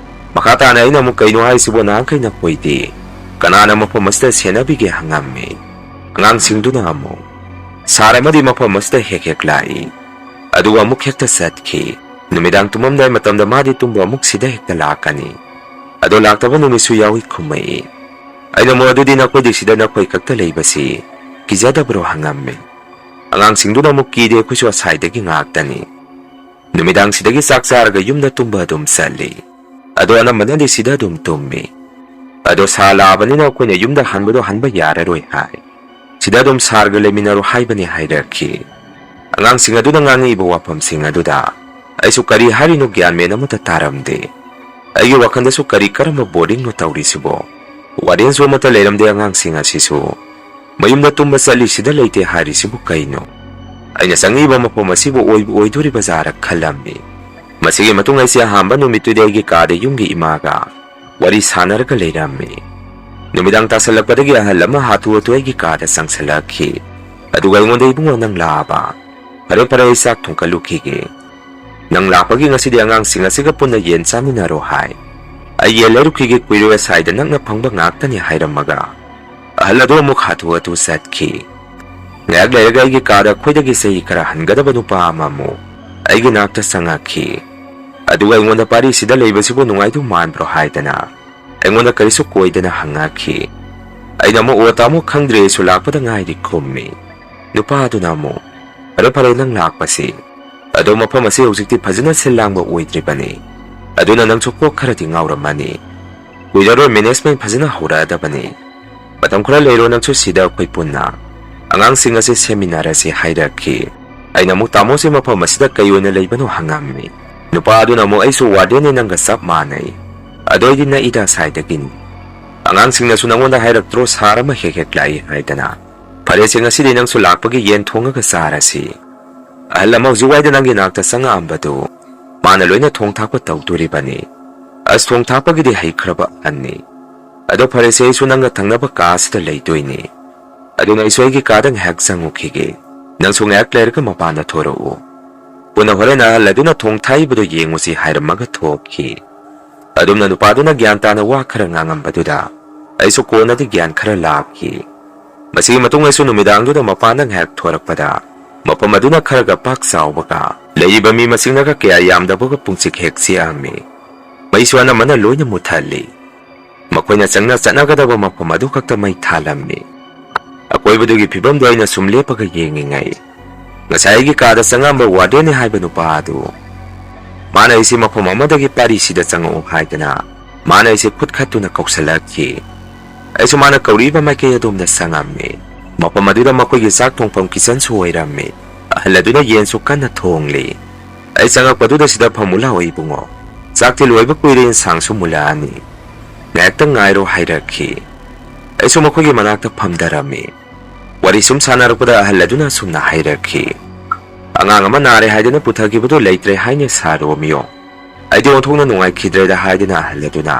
ꯃꯈꯥ ꯇꯥꯅ ꯑꯩꯅ ꯑꯃꯨꯛ, "ꯀꯩꯅꯣ ꯍꯥꯏꯁꯤꯕꯣ, ꯅꯍꯥꯟꯈꯩ ꯅꯈꯣꯏꯗꯤ ꯀꯅꯥꯅ ꯃꯐꯝ ꯑꯁꯤꯗ ꯁꯦꯟꯅꯕꯤꯒꯦ?" ꯍꯪꯉꯝꯃꯤ꯫ ꯑꯉꯥꯡꯁꯤꯡꯗꯨꯅ ꯑꯃꯨꯛ, "ꯁꯥꯔ ꯑꯃꯗꯤ ꯃꯐꯝ ꯑꯁꯤꯗ ꯍꯦꯛ ꯍꯦꯛ ꯂꯥꯛꯏ, ꯑꯗꯨꯒ ꯑꯃꯨꯛ ꯍꯦꯛꯇ ꯆꯠꯈꯤ꯫ ꯅꯨꯃꯤꯗꯥꯡ ꯇꯨꯝꯃꯝꯗꯥꯏ ꯃꯇꯝꯗ ꯃꯥꯗꯤ ꯇꯨꯝꯕ ꯑꯃꯨꯛ ꯁꯤꯗ ꯍꯦꯛꯇ ꯂꯥꯛꯀꯅꯤ꯫ ꯑꯗꯣ ꯂꯥꯛꯇꯕ ꯅꯨꯃꯤꯠꯁꯨ ꯌꯥꯎꯏ" ꯈꯨꯝꯃꯛꯏ꯫ ꯑꯩꯅ ꯑꯃꯨꯛ, "ꯑꯗꯨꯗꯤ ꯅꯈꯣꯏꯗꯤ ꯁꯤꯗ ꯅꯈꯣꯏ ꯈꯛꯇ ꯂꯩꯕꯁꯤ ꯀꯤꯖꯗꯕ꯭ꯔꯣ?" ꯍꯪꯉꯝꯃꯤ꯫ ꯑꯉꯥꯡꯁꯤꯡꯗꯨꯅ ꯑꯃꯨꯛ, "ꯀꯤꯗꯦ, ꯑꯩꯈꯣꯏꯁꯨ ꯑꯁꯥꯏꯗꯒꯤ ꯉꯥꯛꯇꯅꯤ꯫ ꯅꯨꯃꯤꯗꯥꯡꯁꯤꯗꯒꯤ ꯆꯥꯛ ꯆꯥꯔꯒ ꯌꯨꯝꯗ ꯇꯨꯝꯕ ꯑꯗꯨꯝ ꯆꯠꯂꯤ꯫ ꯑꯗꯣ ꯑꯅꯝꯕꯅꯗꯤ ꯁꯤꯗ ꯑꯗꯨꯝ ꯇꯨꯝꯃꯤ꯫ ꯑꯗꯣ ꯁꯥ ꯂꯥꯛꯑꯕꯅꯤꯅ ꯑꯩꯈꯣꯏꯅ ꯌꯨꯝꯗ ꯍꯟꯕꯗꯣ ꯍꯟꯕ ꯌꯥꯔꯔꯣꯏ" ꯍꯥꯏ꯫ "ꯁꯤꯗ ꯑꯗꯨꯝ ꯁꯥꯔꯒ ꯂꯩꯃꯤꯟꯅꯔꯣ ꯍꯥꯏꯕꯅꯤ" ꯍꯥꯏꯔꯛꯈꯤ꯫ ꯑꯉꯥꯡꯁꯤꯡ ꯑꯗꯨꯅ ꯉꯥꯡꯉꯛꯏꯕ ꯋꯥꯐꯝꯁꯤꯡ ꯑꯗꯨꯗ ꯑꯩꯁꯨ ꯀꯔꯤ ꯍꯥꯏꯔꯤꯅꯣ ꯒ꯭ꯌꯥꯟ ꯃꯦꯟ ꯑꯃꯠꯇ ꯇꯥꯔꯝꯗꯦ꯫ ꯑꯩꯒꯤ ꯋꯥꯈꯜꯗꯁꯨ ꯀꯔꯤ ꯀꯔꯝꯕ ꯕꯣꯔꯗꯤꯡꯅꯣ ꯇꯧꯔꯤꯁꯤꯕꯣ? ꯋꯥꯔꯗꯦꯟꯁꯨ ꯑꯃꯠꯇ ꯂꯩꯔꯝꯗꯦ, ꯑꯉꯥꯡꯁꯤꯡ ꯑꯁꯤꯁꯨ ꯃꯌꯨꯝꯗ ꯇꯨꯝꯕ ꯆꯠꯂꯤ, ꯁꯤꯗ ꯂꯩꯇꯦ ꯍꯥꯏꯔꯤꯁꯤꯕꯨ ꯀꯩꯅꯣ? ꯑꯩꯅ ꯆꯪꯉꯛꯏꯕ ꯃꯐꯝ ꯑꯁꯤꯕꯨ ꯑꯣꯏꯕꯨ ꯑꯣꯏꯗꯣꯔꯤꯕ ꯖꯥꯔ ꯈꯜꯂꯝꯃꯤ꯫ ꯃꯁꯤꯒꯤ ꯃꯇꯨꯡ ꯑꯩꯁꯦ ꯑꯍꯥꯟꯕ ꯅꯨꯃꯤꯠꯇꯨꯗꯤ ꯑꯩꯒꯤ ꯀꯥꯗ ꯌꯨꯝꯒꯤ ꯏꯃꯥꯒ ꯋꯥꯔꯤ ꯁꯥꯟꯅꯔꯒ ꯂꯩꯔꯝꯃꯤ꯫ ꯅꯨꯃꯤꯗꯥꯡ ꯇꯥꯁꯜꯂꯛꯄꯗꯒꯤ ꯑꯍꯜ ꯑꯃ ꯍꯥꯊꯨ ꯍꯥꯊꯨ ꯑꯩꯒꯤ ꯀꯥꯗ ꯆꯪꯁꯜꯂꯛꯈꯤ꯫ ꯑꯗꯨꯒ ꯑꯩꯉꯣꯟꯗ, "ꯏꯕꯨꯡꯉꯣ, ꯅꯪ ꯂꯥꯛꯑꯕ? ꯐꯔꯦ ꯐꯔꯦ, ꯑꯩ ꯆꯥꯛ ꯊꯣꯡꯀꯠꯂꯨꯈꯤꯒꯦ꯫ ꯅꯪ ꯂꯥꯛꯄꯒꯤ ꯉꯁꯤꯗꯤ ꯑꯉꯥꯡꯁꯤꯡ ꯑꯁꯤꯒ ꯄꯨꯟꯅ ꯌꯦꯟ ꯆꯥꯃꯤꯟꯅꯔꯣ" ꯍꯥꯏ꯫ "ꯑꯩ ꯌꯦꯟ ꯂꯩꯔꯨꯈꯤꯒꯦ, ꯀꯨꯏꯔꯣꯏ, ꯑꯁꯥꯏꯗ ꯅꯛꯅ ꯐꯪꯕ ꯉꯥꯛꯇꯅꯤ" ꯍꯥꯏꯔꯝꯃꯒ ꯑꯍꯜ ꯑꯗꯨ ꯑꯃꯨꯛ ꯍꯥꯊꯨ ꯍꯥꯊꯨ ꯆꯠꯈꯤ꯫ ꯉꯥꯏꯍꯥꯛ ꯂꯩꯔꯒ ꯑꯩꯒꯤ ꯀꯥꯗ ꯑꯩꯈꯣꯏꯗꯒꯤ ꯆꯍꯤ ꯈꯔ ꯍꯟꯒꯗꯕ ꯅꯨꯄꯥ ꯑꯃ ꯑꯃꯨꯛ ꯑꯩꯒꯤ ꯅꯥꯛꯇ ꯆꯪꯉꯛꯈꯤ꯫ ꯑꯗꯨꯒ ꯑꯩꯉꯣꯟꯗ, "ꯄꯥꯔꯤꯁꯤꯗ ꯂꯩꯕꯁꯤꯕꯨ ꯅꯨꯡꯉꯥꯏꯗꯧ ꯃꯥꯟꯕ꯭ꯔꯣ?" ꯍꯥꯏꯗꯅ ꯑꯩꯉꯣꯟꯗ ꯀꯔꯤꯁꯨ ꯀꯣꯏꯗꯅ ꯍꯪꯉꯛꯈꯤ꯫ ꯑꯩꯅ ꯑꯃꯨꯛ, "ꯑꯣ ꯇꯥꯃꯣ, ꯈꯪꯗ꯭ꯔꯤ, ꯑꯩꯁꯨ ꯂꯥꯛꯄꯗ ꯉꯥꯏꯔꯤ" ꯈꯨꯝꯃꯤ꯫ ꯅꯨꯄꯥ ꯑꯗꯨꯅ ꯑꯃꯨꯛ, "ꯐꯔꯦ ꯐꯔꯦ, ꯅꯪ ꯂꯥꯛꯄꯁꯤ꯫ ꯑꯗꯣ ꯃꯐꯝ ꯑꯁꯤ ꯍꯧꯖꯤꯛꯇꯤ ꯐꯖꯅ ꯁꯤꯜ ꯂꯥꯡꯕ ꯑꯣꯏꯗ꯭ꯔꯤꯕꯅꯤ, ꯑꯗꯨꯅ ꯅꯪꯁꯨ ꯀꯣꯛ ꯈꯔꯗꯤ ꯉꯥꯎꯔꯝꯃꯅꯤ꯫ ꯀꯨꯏꯔꯔꯣꯏ, ꯃꯦꯅꯦꯖꯃꯦꯟ ꯐꯖꯅ ꯍꯧꯔꯛꯑꯗꯕꯅꯤ꯫ ꯃꯇꯝ ꯈꯔ ꯂꯩꯔꯣ, ꯅꯪꯁꯨ ꯁꯤꯗ ꯑꯩꯈꯣꯏ ꯄꯨꯟꯅ ꯑꯉꯥꯡꯁꯤꯡ ꯑꯁꯤ ꯁꯦꯝꯃꯤꯟꯅꯔꯁꯤ" ꯍꯥꯏꯔꯛꯈꯤ꯫ ꯑꯩꯅ ꯑꯃꯨꯛ, "ꯇꯥꯃꯣꯁꯦ ꯃꯐꯝ ꯑꯁꯤꯗ ꯀꯩ ꯑꯣꯏꯅ ꯂꯩꯕꯅꯣ?" ꯍꯪꯉꯝꯃꯤ꯫ ꯅꯨꯄꯥ ꯑꯗꯨꯅ ꯑꯃꯨꯛ, "ꯑꯩꯁꯨ ꯋꯥꯔꯗꯦꯟꯅꯦ, ꯅꯪꯒ ꯆꯞ ꯃꯥꯟꯅꯩ꯫ ꯑꯗꯣ ꯑꯩꯗꯤ ꯅꯛꯏꯗ ꯑꯁꯥꯏꯗꯒꯤꯅꯤ꯫ "ꯑꯉꯥꯡꯁꯤꯡꯅꯁꯨ ꯅꯪꯉꯣꯟꯗ ꯍꯥꯏꯔꯛꯇ꯭ꯔꯣ, ꯁꯥꯔ ꯑꯃ ꯍꯦꯛ ꯍꯦꯛ ꯂꯥꯛꯏ ꯍꯥꯏꯗꯅ? ꯐꯔꯦꯁꯦ, ꯉꯁꯤꯗꯤ ꯅꯪꯁꯨ ꯂꯥꯛꯄꯒꯤ ꯌꯦꯟ ꯊꯣꯡꯉꯒ ꯆꯥꯔꯁꯤ꯫ ꯑꯍꯜ ꯑꯃ ꯍꯧꯖꯤꯛ ꯋꯥꯏꯗ ꯅꯪꯒꯤ ꯅꯥꯛꯇ ꯆꯪꯉꯛꯑꯝꯕꯗꯨ, ꯃꯥꯅ ꯂꯣꯏꯅ ꯊꯣꯡ ꯊꯥꯛꯄ ꯇꯧꯗꯣꯔꯤꯕꯅꯤ꯫ ꯑꯁ, ꯊꯣꯡ ꯊꯥꯛꯄꯒꯤꯗꯤ ꯍꯩꯈ꯭ꯔꯕ ꯑꯍꯟꯅꯤ꯫ ꯑꯗꯣ ꯐꯔꯦꯁꯦ, ꯑꯩꯁꯨ ꯅꯪꯒ ꯊꯪꯅꯕ ꯀꯥꯁꯤꯗ ꯂꯩꯗꯣꯏꯅꯤ꯫ ꯑꯗꯨꯅ ꯑꯩꯁꯨ ꯑꯩꯒꯤ ꯀꯥꯗ ꯉꯥꯏꯍꯥꯛ ꯆꯪꯉꯨꯈꯤꯒꯦ꯫ ꯅꯪꯁꯨ ꯉꯥꯏꯍꯥꯛ ꯂꯩꯔꯒ ꯃꯄꯥꯟꯗ ꯊꯣꯔꯛꯎ꯫ ꯄꯨꯟꯅ ꯍꯣꯔꯦꯟ ꯑꯍꯜ ꯑꯗꯨꯅ ꯊꯣꯡ ꯊꯥꯛꯏꯕꯗꯨ ꯌꯦꯡꯉꯨꯁꯤ" ꯍꯥꯏꯔꯝꯃꯒ ꯊꯣꯛꯈꯤ꯫ ꯑꯗꯨꯝꯅ ꯅꯨꯄꯥꯗꯨꯅ ꯒ꯭ꯌꯥꯟ ꯇꯥꯅ ꯋꯥ ꯈꯔ ꯉꯥꯡꯉꯝꯕꯗꯨꯗ ꯑꯩꯁꯨ ꯀꯣꯟꯅꯗꯤ ꯒ꯭ꯌꯥꯟ ꯈꯔ ꯂꯥꯛꯈꯤ꯫ ꯃꯁꯤꯒꯤ ꯃꯇꯨꯡ ꯑꯩꯁꯨ ꯅꯨꯃꯤꯗꯥꯡꯗꯨꯗ ꯃꯄꯥꯟꯗ ꯉꯥꯏꯍꯥꯛ ꯊꯣꯔꯛꯄꯗ, ꯃꯐꯝ ꯑꯗꯨꯅ ꯈꯔꯒ ꯄꯥꯛ ꯆꯥꯎꯕꯒ, ꯂꯩꯔꯤꯕ ꯃꯤ ꯃꯁꯤꯡꯅꯒ ꯀꯌꯥ ꯌꯥꯝꯗꯕꯒ ꯄꯨꯡꯆꯤꯛ ꯍꯦꯛ ꯆꯤꯛꯑꯝꯃꯤ꯫ ꯃꯩꯁꯨ ꯑꯅꯝꯕꯅ ꯂꯣꯏꯅ ꯃꯨꯠꯊꯠꯂꯤ꯫ ꯃꯈꯣꯏꯅ ꯆꯪꯅ ꯆꯠꯅꯒꯗꯕ ꯃꯐꯝ ꯑꯗꯨ ꯈꯛꯇ ꯃꯩ ꯊꯥꯜꯂꯝꯃꯤ꯫ ꯑꯀꯣꯏꯕꯗꯨꯒꯤ ꯐꯤꯕꯝꯗꯨ ꯑꯩꯅ ꯁꯨꯝ ꯂꯦꯞꯄꯒ ꯌꯦꯡꯉꯤꯉꯩ, ꯉꯁꯥꯏ ꯑꯩꯒꯤ ꯀꯥꯗ ꯆꯪꯉꯝꯕ ꯋꯥꯔꯗꯦꯟꯅꯤ ꯍꯥꯏꯕ ꯅꯨꯄꯥ ꯑꯗꯨ, ꯃꯥꯅ ꯑꯩꯁꯦ ꯃꯐꯝ ꯑꯃꯗꯒꯤ ꯄꯥꯔꯤꯁꯤꯗ ꯆꯪꯉꯛꯎ ꯍꯥꯏꯗꯅ, ꯃꯥꯅ ꯑꯩꯁꯦ ꯈꯨꯠ ꯈꯠꯇꯨꯅ ꯀꯧꯁꯜꯂꯛꯈꯤ꯫ ꯑꯩꯁꯨ ꯃꯥꯅ ꯀꯧꯔꯛꯏꯕ ꯃꯥꯏꯀꯩ ꯑꯗꯣꯝꯗ ꯆꯪꯉꯝꯃꯤ꯫ ꯃꯐꯝ ꯑꯗꯨꯗ ꯃꯈꯣꯏꯒꯤ ꯆꯥꯛ ꯊꯣꯡꯐꯝ ꯀꯤꯆꯟꯁꯨ ꯑꯣꯏꯔꯝꯃꯤ꯫ ꯑꯍꯜ ꯑꯗꯨꯅ ꯌꯦꯟꯁꯨ ꯀꯟꯅ ꯊꯣꯡꯂꯤ꯫ ꯑꯩ ꯆꯪꯉꯛꯄꯗꯨꯗ ꯁꯤꯗ ꯐꯝꯃꯨ ꯂꯥꯛꯑꯣ ꯏꯕꯨꯡꯉꯣ꯫ ꯆꯥꯛꯇꯤ ꯂꯣꯏꯕ ꯀꯨꯏꯔꯦ, ꯏꯟꯁꯥꯡꯁꯨ ꯃꯨꯜꯂꯛꯑꯅꯤ꯫ ꯉꯥꯏꯍꯥꯛꯇꯪ ꯉꯥꯏꯔꯣ ꯍꯥꯏꯔꯛꯈꯤ꯫ ꯑꯩꯁꯨ ꯃꯈꯣꯏꯒꯤ ꯃꯅꯥꯛꯇ ꯐꯝꯊꯔꯝꯃꯤ꯫ ꯋꯥꯔꯤ ꯁꯨꯝ ꯁꯥꯟꯅꯔꯛꯄꯗ ꯑꯍꯜ ꯑꯗꯨꯅ ꯑꯁꯨꯝꯅ ꯍꯥꯏꯔꯛꯈꯤ, "ꯑꯉꯥꯡ ꯑꯃ ꯅꯥꯔꯦ ꯍꯥꯏꯗꯅ ꯄꯨꯊꯈꯤꯕꯗꯣ ꯂꯩꯇ꯭ꯔꯦ ꯍꯥꯏꯅꯦ ꯁꯥꯔ ꯔꯣꯃꯤꯌꯣ꯫ ꯑꯩꯗꯤ ꯑꯣꯟꯊꯣꯛꯅ ꯅꯨꯡꯉꯥꯏꯈꯤꯗ꯭ꯔꯦꯗ" ꯍꯥꯏꯗꯅ ꯑꯍꯜ ꯑꯗꯨꯅ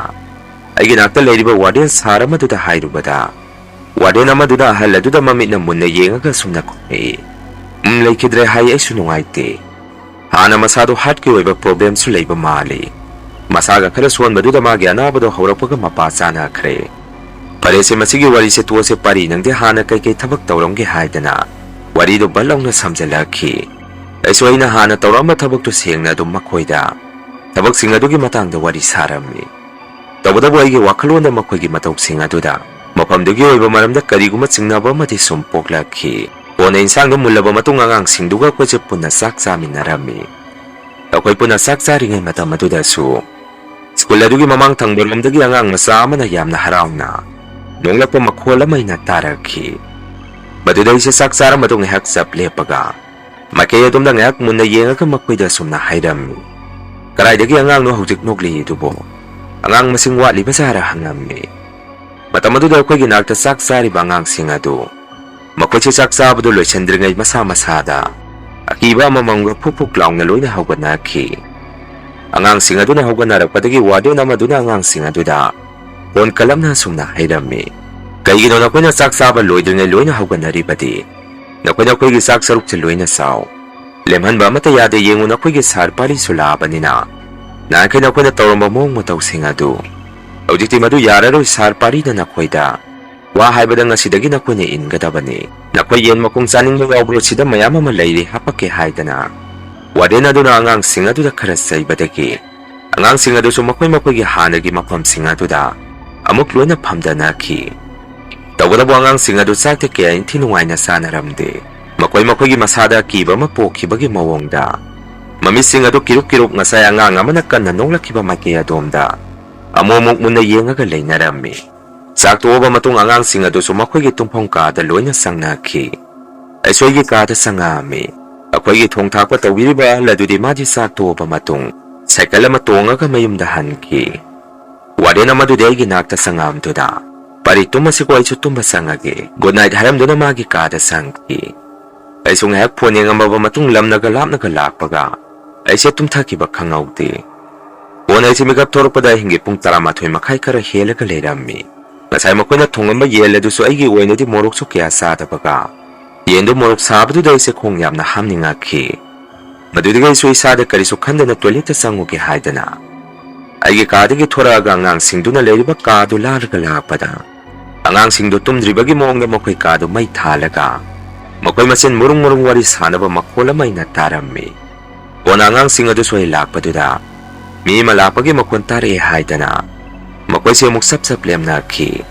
ꯑꯩꯒꯤ ꯅꯥꯛꯇ ꯂꯩꯔꯤꯕ ꯋꯥꯔꯗꯦꯟ ꯁꯥꯔ ꯑꯃꯗꯨꯗ ꯍꯥꯏꯔꯨꯕꯗ, ꯋꯥꯔꯗꯦꯟ ꯑꯃꯗꯨꯅ ꯑꯍꯜ ꯑꯗꯨꯗ ꯃꯃꯤꯠꯅ ꯃꯨꯟꯅ ꯌꯦꯡꯉꯒ ꯑꯁꯨꯝꯅ ꯈꯨꯝꯃꯛꯏ, "ꯎꯝ, ꯂꯩꯈꯤꯗ꯭ꯔꯦ ꯍꯥꯏ, ꯑꯩꯁꯨ ꯅꯨꯡꯉꯥꯏꯇꯦ꯫ ꯍꯥꯟꯅ ꯃꯁꯥꯗꯣ ꯍꯥꯔꯠꯀꯤ ꯑꯣꯏꯕ ꯄ꯭ꯔꯣꯕ꯭ꯂꯦꯝꯁꯨ ꯂꯩꯕ ꯃꯥꯜꯂꯤ꯫ ꯃꯁꯥꯒ ꯈꯔ ꯁꯣꯟꯕꯗꯨꯗ ꯃꯥꯒꯤ ꯑꯅꯥꯕꯗꯣ ꯍꯧꯔꯛꯄꯒ ꯃꯄꯥ ꯆꯥꯅꯈ꯭ꯔꯦ꯫ ꯐꯔꯦꯁꯦ, ꯃꯁꯤꯒꯤ ꯋꯥꯔꯤꯁꯦ ꯇꯣꯛꯑꯁꯦ, ꯄꯥꯔꯤ, ꯅꯪꯗꯤ ꯍꯥꯟꯅ ꯀꯩꯀꯩ ꯊꯕꯛ ꯇꯧꯔꯝꯒꯦ?" ꯍꯥꯏꯗꯅ ꯋꯥꯔꯤꯗꯨ ꯕꯠ ꯂꯥꯎꯅ ꯁꯝꯖꯜꯂꯛꯈꯤ꯫ ꯑꯩꯁꯨ ꯑꯩꯅ ꯍꯥꯟꯅ ꯇꯧꯔꯝꯕ ꯊꯕꯛꯇꯨ ꯁꯦꯡꯅ ꯑꯗꯨꯝ ꯃꯈꯣꯏꯗ ꯊꯕꯛꯁꯤꯡ ꯑꯗꯨꯒꯤ ꯃꯇꯥꯡꯗ ꯋꯥꯔꯤ ꯁꯥꯔꯝꯃꯤ꯫ ꯇꯧꯕꯇꯕꯨ ꯑꯩꯒꯤ ꯋꯥꯈꯜꯂꯣꯟꯗ ꯃꯈꯣꯏꯒꯤ ꯃꯇꯧꯁꯤꯡ ꯑꯗꯨꯗ ꯃꯐꯝꯗꯨꯒꯤ ꯑꯣꯏꯕ ꯃꯔꯝꯗ ꯀꯔꯤꯒꯨꯝꯕ ꯆꯤꯡꯅꯕ ꯑꯃꯗꯤ ꯁꯨꯝ ꯄꯣꯛꯂꯛꯈꯤ꯫ ꯀꯣꯟꯅ ꯏꯟꯁꯥꯡꯗꯨ ꯃꯨꯜꯂꯕ ꯃꯇꯨꯡ ꯑꯉꯥꯡꯁꯤꯡꯗꯨꯒ ꯑꯩꯈꯣꯏꯁꯦ ꯄꯨꯟꯅ ꯆꯥꯛ ꯆꯥꯃꯤꯟꯅꯔꯝꯃꯤ꯫ ꯑꯩꯈꯣꯏ ꯄꯨꯟꯅ ꯆꯥꯛ ꯆꯥꯔꯤꯉꯩ ꯃꯇꯝ ꯑꯗꯨꯗꯁꯨ ꯁ꯭ꯀꯨꯜ ꯑꯗꯨꯒꯤ ꯃꯃꯥꯡ ꯊꯪꯕꯔꯣꯝꯗꯒꯤ ꯑꯉꯥꯡ ꯃꯆꯥ ꯑꯃꯅ ꯌꯥꯝꯅ ꯍꯔꯥꯎꯅ ꯅꯣꯛꯂꯛꯄ ꯃꯈꯣꯜ ꯑꯃ ꯑꯩꯅ ꯇꯥꯔꯛꯈꯤ꯫ ꯃꯗꯨꯗ ꯑꯩꯁꯦ ꯆꯥꯛ ꯆꯥꯔ ꯃꯇꯨꯡ ꯉꯥꯏꯍꯥꯛ ꯆꯞ ꯂꯦꯞꯄꯒ ꯃꯥꯏꯀꯩ ꯑꯗꯣꯝꯗ ꯉꯥꯏꯍꯥꯛ ꯃꯨꯟꯅ ꯌꯦꯡꯉꯒ ꯃꯈꯣꯏꯗ ꯑꯁꯨꯝꯅ ꯍꯥꯏꯔꯝꯃꯤ, "ꯀꯗꯥꯏꯗꯒꯤ ꯑꯉꯥꯡꯅꯣ ꯍꯧꯖꯤꯛ ꯅꯣꯛꯂꯤꯗꯨꯕꯣ? ꯑꯉꯥꯡ ꯃꯁꯤꯡ ꯋꯥꯠꯂꯤꯕ ꯖꯥꯔꯥ?" ꯍꯪꯉꯝꯃꯤ꯫ ꯃꯇꯝ ꯑꯗꯨꯗ ꯑꯩꯈꯣꯏꯒꯤ ꯅꯥꯛꯇ ꯆꯥꯛ ꯆꯥꯔꯤꯕ ꯑꯉꯥꯡꯁꯤꯡ ꯑꯗꯨ, ꯃꯈꯣꯏꯁꯨ ꯆꯥꯛ ꯆꯥꯕꯗꯨ ꯂꯣꯏꯁꯤꯟꯗ꯭ꯔꯤꯉꯩ ꯃꯁꯥ ꯃꯁꯥꯗ ꯑꯀꯤꯕ ꯑꯃꯃꯝꯒ ꯐꯨꯛ ꯐꯨꯛ ꯂꯥꯎꯅ ꯂꯣꯏꯅ ꯍꯧꯒꯠꯅꯈꯤ꯫ ꯑꯉꯥꯡꯁꯤꯡ ꯑꯗꯨꯅ ꯍꯧꯒꯠꯅꯔꯛꯄꯗꯒꯤ ꯋꯥꯔꯗꯦꯟ ꯑꯃꯗꯨꯅ ꯑꯉꯥꯡꯁꯤꯡ ꯑꯗꯨꯗ ꯐꯣꯟ ꯀꯜꯂꯞꯅ ꯑꯁꯨꯝꯅ ꯍꯥꯏꯔꯝꯃꯤ, "ꯀꯩꯒꯤꯅꯣ ꯅꯈꯣꯏꯅ ꯆꯥꯛ ꯆꯥꯕ ꯂꯣꯏꯗ꯭ꯔꯤꯉꯩ ꯂꯣꯏꯅ ꯍꯧꯒꯠꯅꯔꯤꯕꯗꯤ? ꯅꯈꯣꯏ ꯅꯈꯣꯏꯒꯤ ꯆꯥꯛ ꯁꯔꯨꯛꯁꯦ ꯂꯣꯏꯅ ꯆꯥꯎ꯫ ꯂꯦꯝꯍꯟꯕ ꯑꯃꯠꯇ ꯌꯥꯗꯦ꯫ ꯌꯦꯡꯉꯨ, ꯅꯈꯣꯏꯒꯤ ꯁꯥꯔ ꯄꯥꯔꯤꯁꯨ ꯂꯥꯛꯑꯕꯅꯤꯅ꯫ ꯅꯍꯥꯟꯈꯩ ꯅꯈꯣꯏꯅ ꯇꯧꯔꯝꯕ ꯃꯑꯣꯡ ꯃꯇꯧꯁꯤꯡ ꯑꯗꯨ ꯍꯧꯖꯤꯛꯇꯤ ꯃꯗꯨ ꯌꯥꯔꯔꯣꯏ꯫ ꯁꯥꯔ ꯄꯥꯔꯤꯅ ꯅꯈꯣꯏꯗ ꯋꯥ ꯍꯥꯏꯕꯗ ꯉꯁꯤꯗꯒꯤ ꯅꯈꯣꯏꯅ ꯏꯟꯒꯗꯕꯅꯤ꯫ ꯅꯈꯣꯏ ꯌꯦꯟ ꯃꯈꯣꯡ ꯆꯥꯅꯤꯡꯕ ꯌꯥꯎꯕ꯭ꯔꯣ? ꯁꯤꯗ ꯃꯌꯥꯝ ꯑꯃ ꯂꯩꯔꯤ, ꯍꯥꯄꯛꯀꯦ" ꯍꯥꯏꯗꯅ ꯋꯥꯔꯗꯦꯟ ꯑꯗꯨꯅ ꯑꯉꯥꯡꯁꯤꯡ ꯑꯗꯨꯗ ꯈꯔ ꯆꯩꯕꯗꯒꯤ ꯑꯉꯥꯡꯁꯤꯡ ꯑꯗꯨꯁꯨ ꯃꯈꯣꯏ ꯃꯈꯣꯏꯒꯤ ꯍꯥꯟꯅꯒꯤ ꯃꯐꯝꯁꯤꯡ ꯑꯗꯨꯗ ꯑꯃꯨꯛ ꯂꯣꯏꯅ ꯐꯝꯗꯅꯈꯤ꯫ ꯇꯧꯕꯇꯕꯨ ꯑꯉꯥꯡꯁꯤꯡ ꯑꯗꯨ ꯆꯥꯛꯇꯤ ꯀꯌꯥ ꯏꯟꯊꯤ ꯅꯨꯡꯉꯥꯏꯅ ꯆꯥꯅꯔꯝꯗꯦ꯫ ꯃꯈꯣꯏ ꯃꯈꯣꯏꯒꯤ ꯃꯁꯥꯗ ꯑꯀꯤꯕ ꯑꯃ ꯄꯣꯛꯈꯤꯕꯒꯤ ꯃꯑꯣꯡꯗ ꯃꯃꯤꯠꯁꯤꯡ ꯑꯗꯨ ꯀꯤꯔꯨꯞ ꯀꯤꯔꯨꯞ ꯉꯁꯥꯏ ꯑꯉꯥꯡ ꯑꯃꯅ ꯀꯟꯅ ꯅꯣꯛꯂꯛꯈꯤꯕ ꯃꯥꯏꯀꯩ ꯑꯗꯣꯝꯗ ꯑꯃꯨꯛ ꯑꯃꯨꯛ ꯃꯨꯟꯅ ꯌꯦꯡꯉꯒ ꯂꯩꯅꯔꯝꯃꯤ꯫ ꯆꯥꯛ ꯇꯣꯛꯑꯕ ꯃꯇꯨꯡ ꯑꯉꯥꯡꯁꯤꯡ ꯑꯗꯨꯁꯨ ꯃꯈꯣꯏꯒꯤ ꯇꯨꯝꯐꯝ ꯀꯥꯗ ꯂꯣꯏꯅ ꯆꯪꯅꯈꯤ꯫ ꯑꯩꯁꯨ ꯑꯩꯒꯤ ꯀꯥꯗ ꯆꯪꯉꯛꯑꯝꯃꯤ꯫ ꯑꯩꯈꯣꯏꯒꯤ ꯊꯣꯡ ꯊꯥꯛꯄ ꯇꯧꯕꯤꯔꯤꯕ ꯑꯍꯜ ꯑꯗꯨꯗꯤ ꯃꯥꯗꯤ ꯆꯥꯛ ꯇꯣꯛꯑꯕ ꯃꯇꯨꯡ ꯁꯥꯏꯀꯜ ꯑꯃ ꯇꯣꯡꯉꯒ ꯃꯌꯨꯝꯗ ꯍꯟꯈꯤ꯫ ꯋꯥꯔꯗꯦꯟ ꯑꯃꯗꯨꯗꯤ ꯑꯩꯒꯤ ꯅꯥꯛꯇ ꯆꯪꯉꯛꯑꯝꯗꯨꯅ, "ꯄꯥꯔꯤ, ꯇꯨꯝꯃꯁꯤꯀꯣ, ꯑꯩꯁꯨ ꯇꯨꯝꯕ ꯆꯪꯉꯒꯦ꯫ ꯒꯨꯗ ꯅꯥꯏꯠ" ꯍꯥꯏꯔꯝꯗꯨꯅ ꯃꯥꯒꯤ ꯀꯥꯗ ꯆꯪꯈꯤ꯫ ꯑꯩꯁꯨ ꯉꯥꯏꯍꯥꯛ ꯐꯣꯟ ꯌꯦꯡꯉꯝꯃꯕ ꯃꯇꯨꯡ ꯂꯝꯅꯒ ꯂꯥꯞꯅꯒ ꯂꯥꯛꯄꯒ ꯑꯩꯁꯦ ꯇꯨꯝꯊꯈꯤꯕ ꯈꯪꯍꯧꯗꯦ꯫ ꯀꯣꯟꯅ ꯑꯩꯁꯦ ꯃꯤꯀꯞ ꯊꯣꯔꯛꯄꯗ ꯑꯍꯤꯡꯒꯤ ꯄꯨꯡ ꯇꯔꯥꯃꯥꯊꯣꯏ ꯃꯈꯥꯏ ꯈꯔ ꯍꯦꯜꯂꯒ ꯂꯩꯔꯝꯃꯤ꯫ ꯉꯁꯥꯏ ꯃꯈꯣꯏꯅ ꯊꯣꯡꯉꯝꯕ ꯌꯦꯟ ꯑꯗꯨꯁꯨ ꯑꯩꯒꯤ ꯑꯣꯏꯅꯗꯤ ꯃꯣꯔꯣꯛꯁꯨ ꯀꯌꯥ ꯆꯥꯗꯕꯒ ꯌꯦꯟꯗꯨ ꯃꯣꯔꯣꯛ ꯁꯥꯕꯗꯨꯗ ꯑꯩꯁꯦ ꯈꯣꯡ ꯌꯥꯝꯅ ꯍꯥꯝꯅꯤꯡꯉꯛꯈꯤ꯫ ꯃꯗꯨꯗꯒꯤ ꯑꯩꯁꯨ ꯏꯁꯥꯗ ꯀꯔꯤꯁꯨ ꯈꯟꯗꯅ ꯇꯣꯏꯂꯦꯠꯇ ꯆꯪꯉꯨꯒꯦ ꯍꯥꯏꯗꯅ ꯑꯩꯒꯤ ꯀꯥꯗꯒꯤ ꯊꯣꯔꯛꯑꯒ ꯑꯉꯥꯡꯁꯤꯡꯗꯨꯅ ꯂꯩꯔꯤꯕ ꯀꯥꯗꯨ ꯂꯥꯜꯂꯒ ꯂꯥꯛꯄꯗ, ꯑꯉꯥꯡꯁꯤꯡꯗꯨ ꯇꯨꯝꯗ꯭ꯔꯤꯕꯒꯤ ꯃꯑꯣꯡꯗ ꯃꯈꯣꯏ ꯀꯥꯗꯨ ꯃꯩ ꯊꯥꯜꯂꯒ ꯃꯈꯣꯏ ꯃꯁꯦꯟ ꯃꯔꯨꯡ ꯃꯔꯨꯡ ꯋꯥꯔꯤ ꯁꯥꯟꯅꯕ ꯃꯈꯣꯜ ꯑꯃ ꯑꯩꯅ ꯇꯥꯔꯝꯃꯤ꯫ ꯀꯣꯟꯅ ꯑꯉꯥꯡꯁꯤꯡ ꯑꯗꯨꯁꯨ ꯑꯩ ꯂꯥꯛꯄꯗꯨꯗ ꯃꯤ ꯑꯃ ꯂꯥꯛꯄꯒꯤ ꯃꯈꯣꯟ ꯇꯥꯔꯛꯑꯦ ꯍꯥꯏꯗꯅ ꯃꯈꯣꯏꯁꯦ ꯑꯃꯨꯛ ꯆꯞ ꯆꯞ ꯂꯦꯞꯅꯈꯤ꯫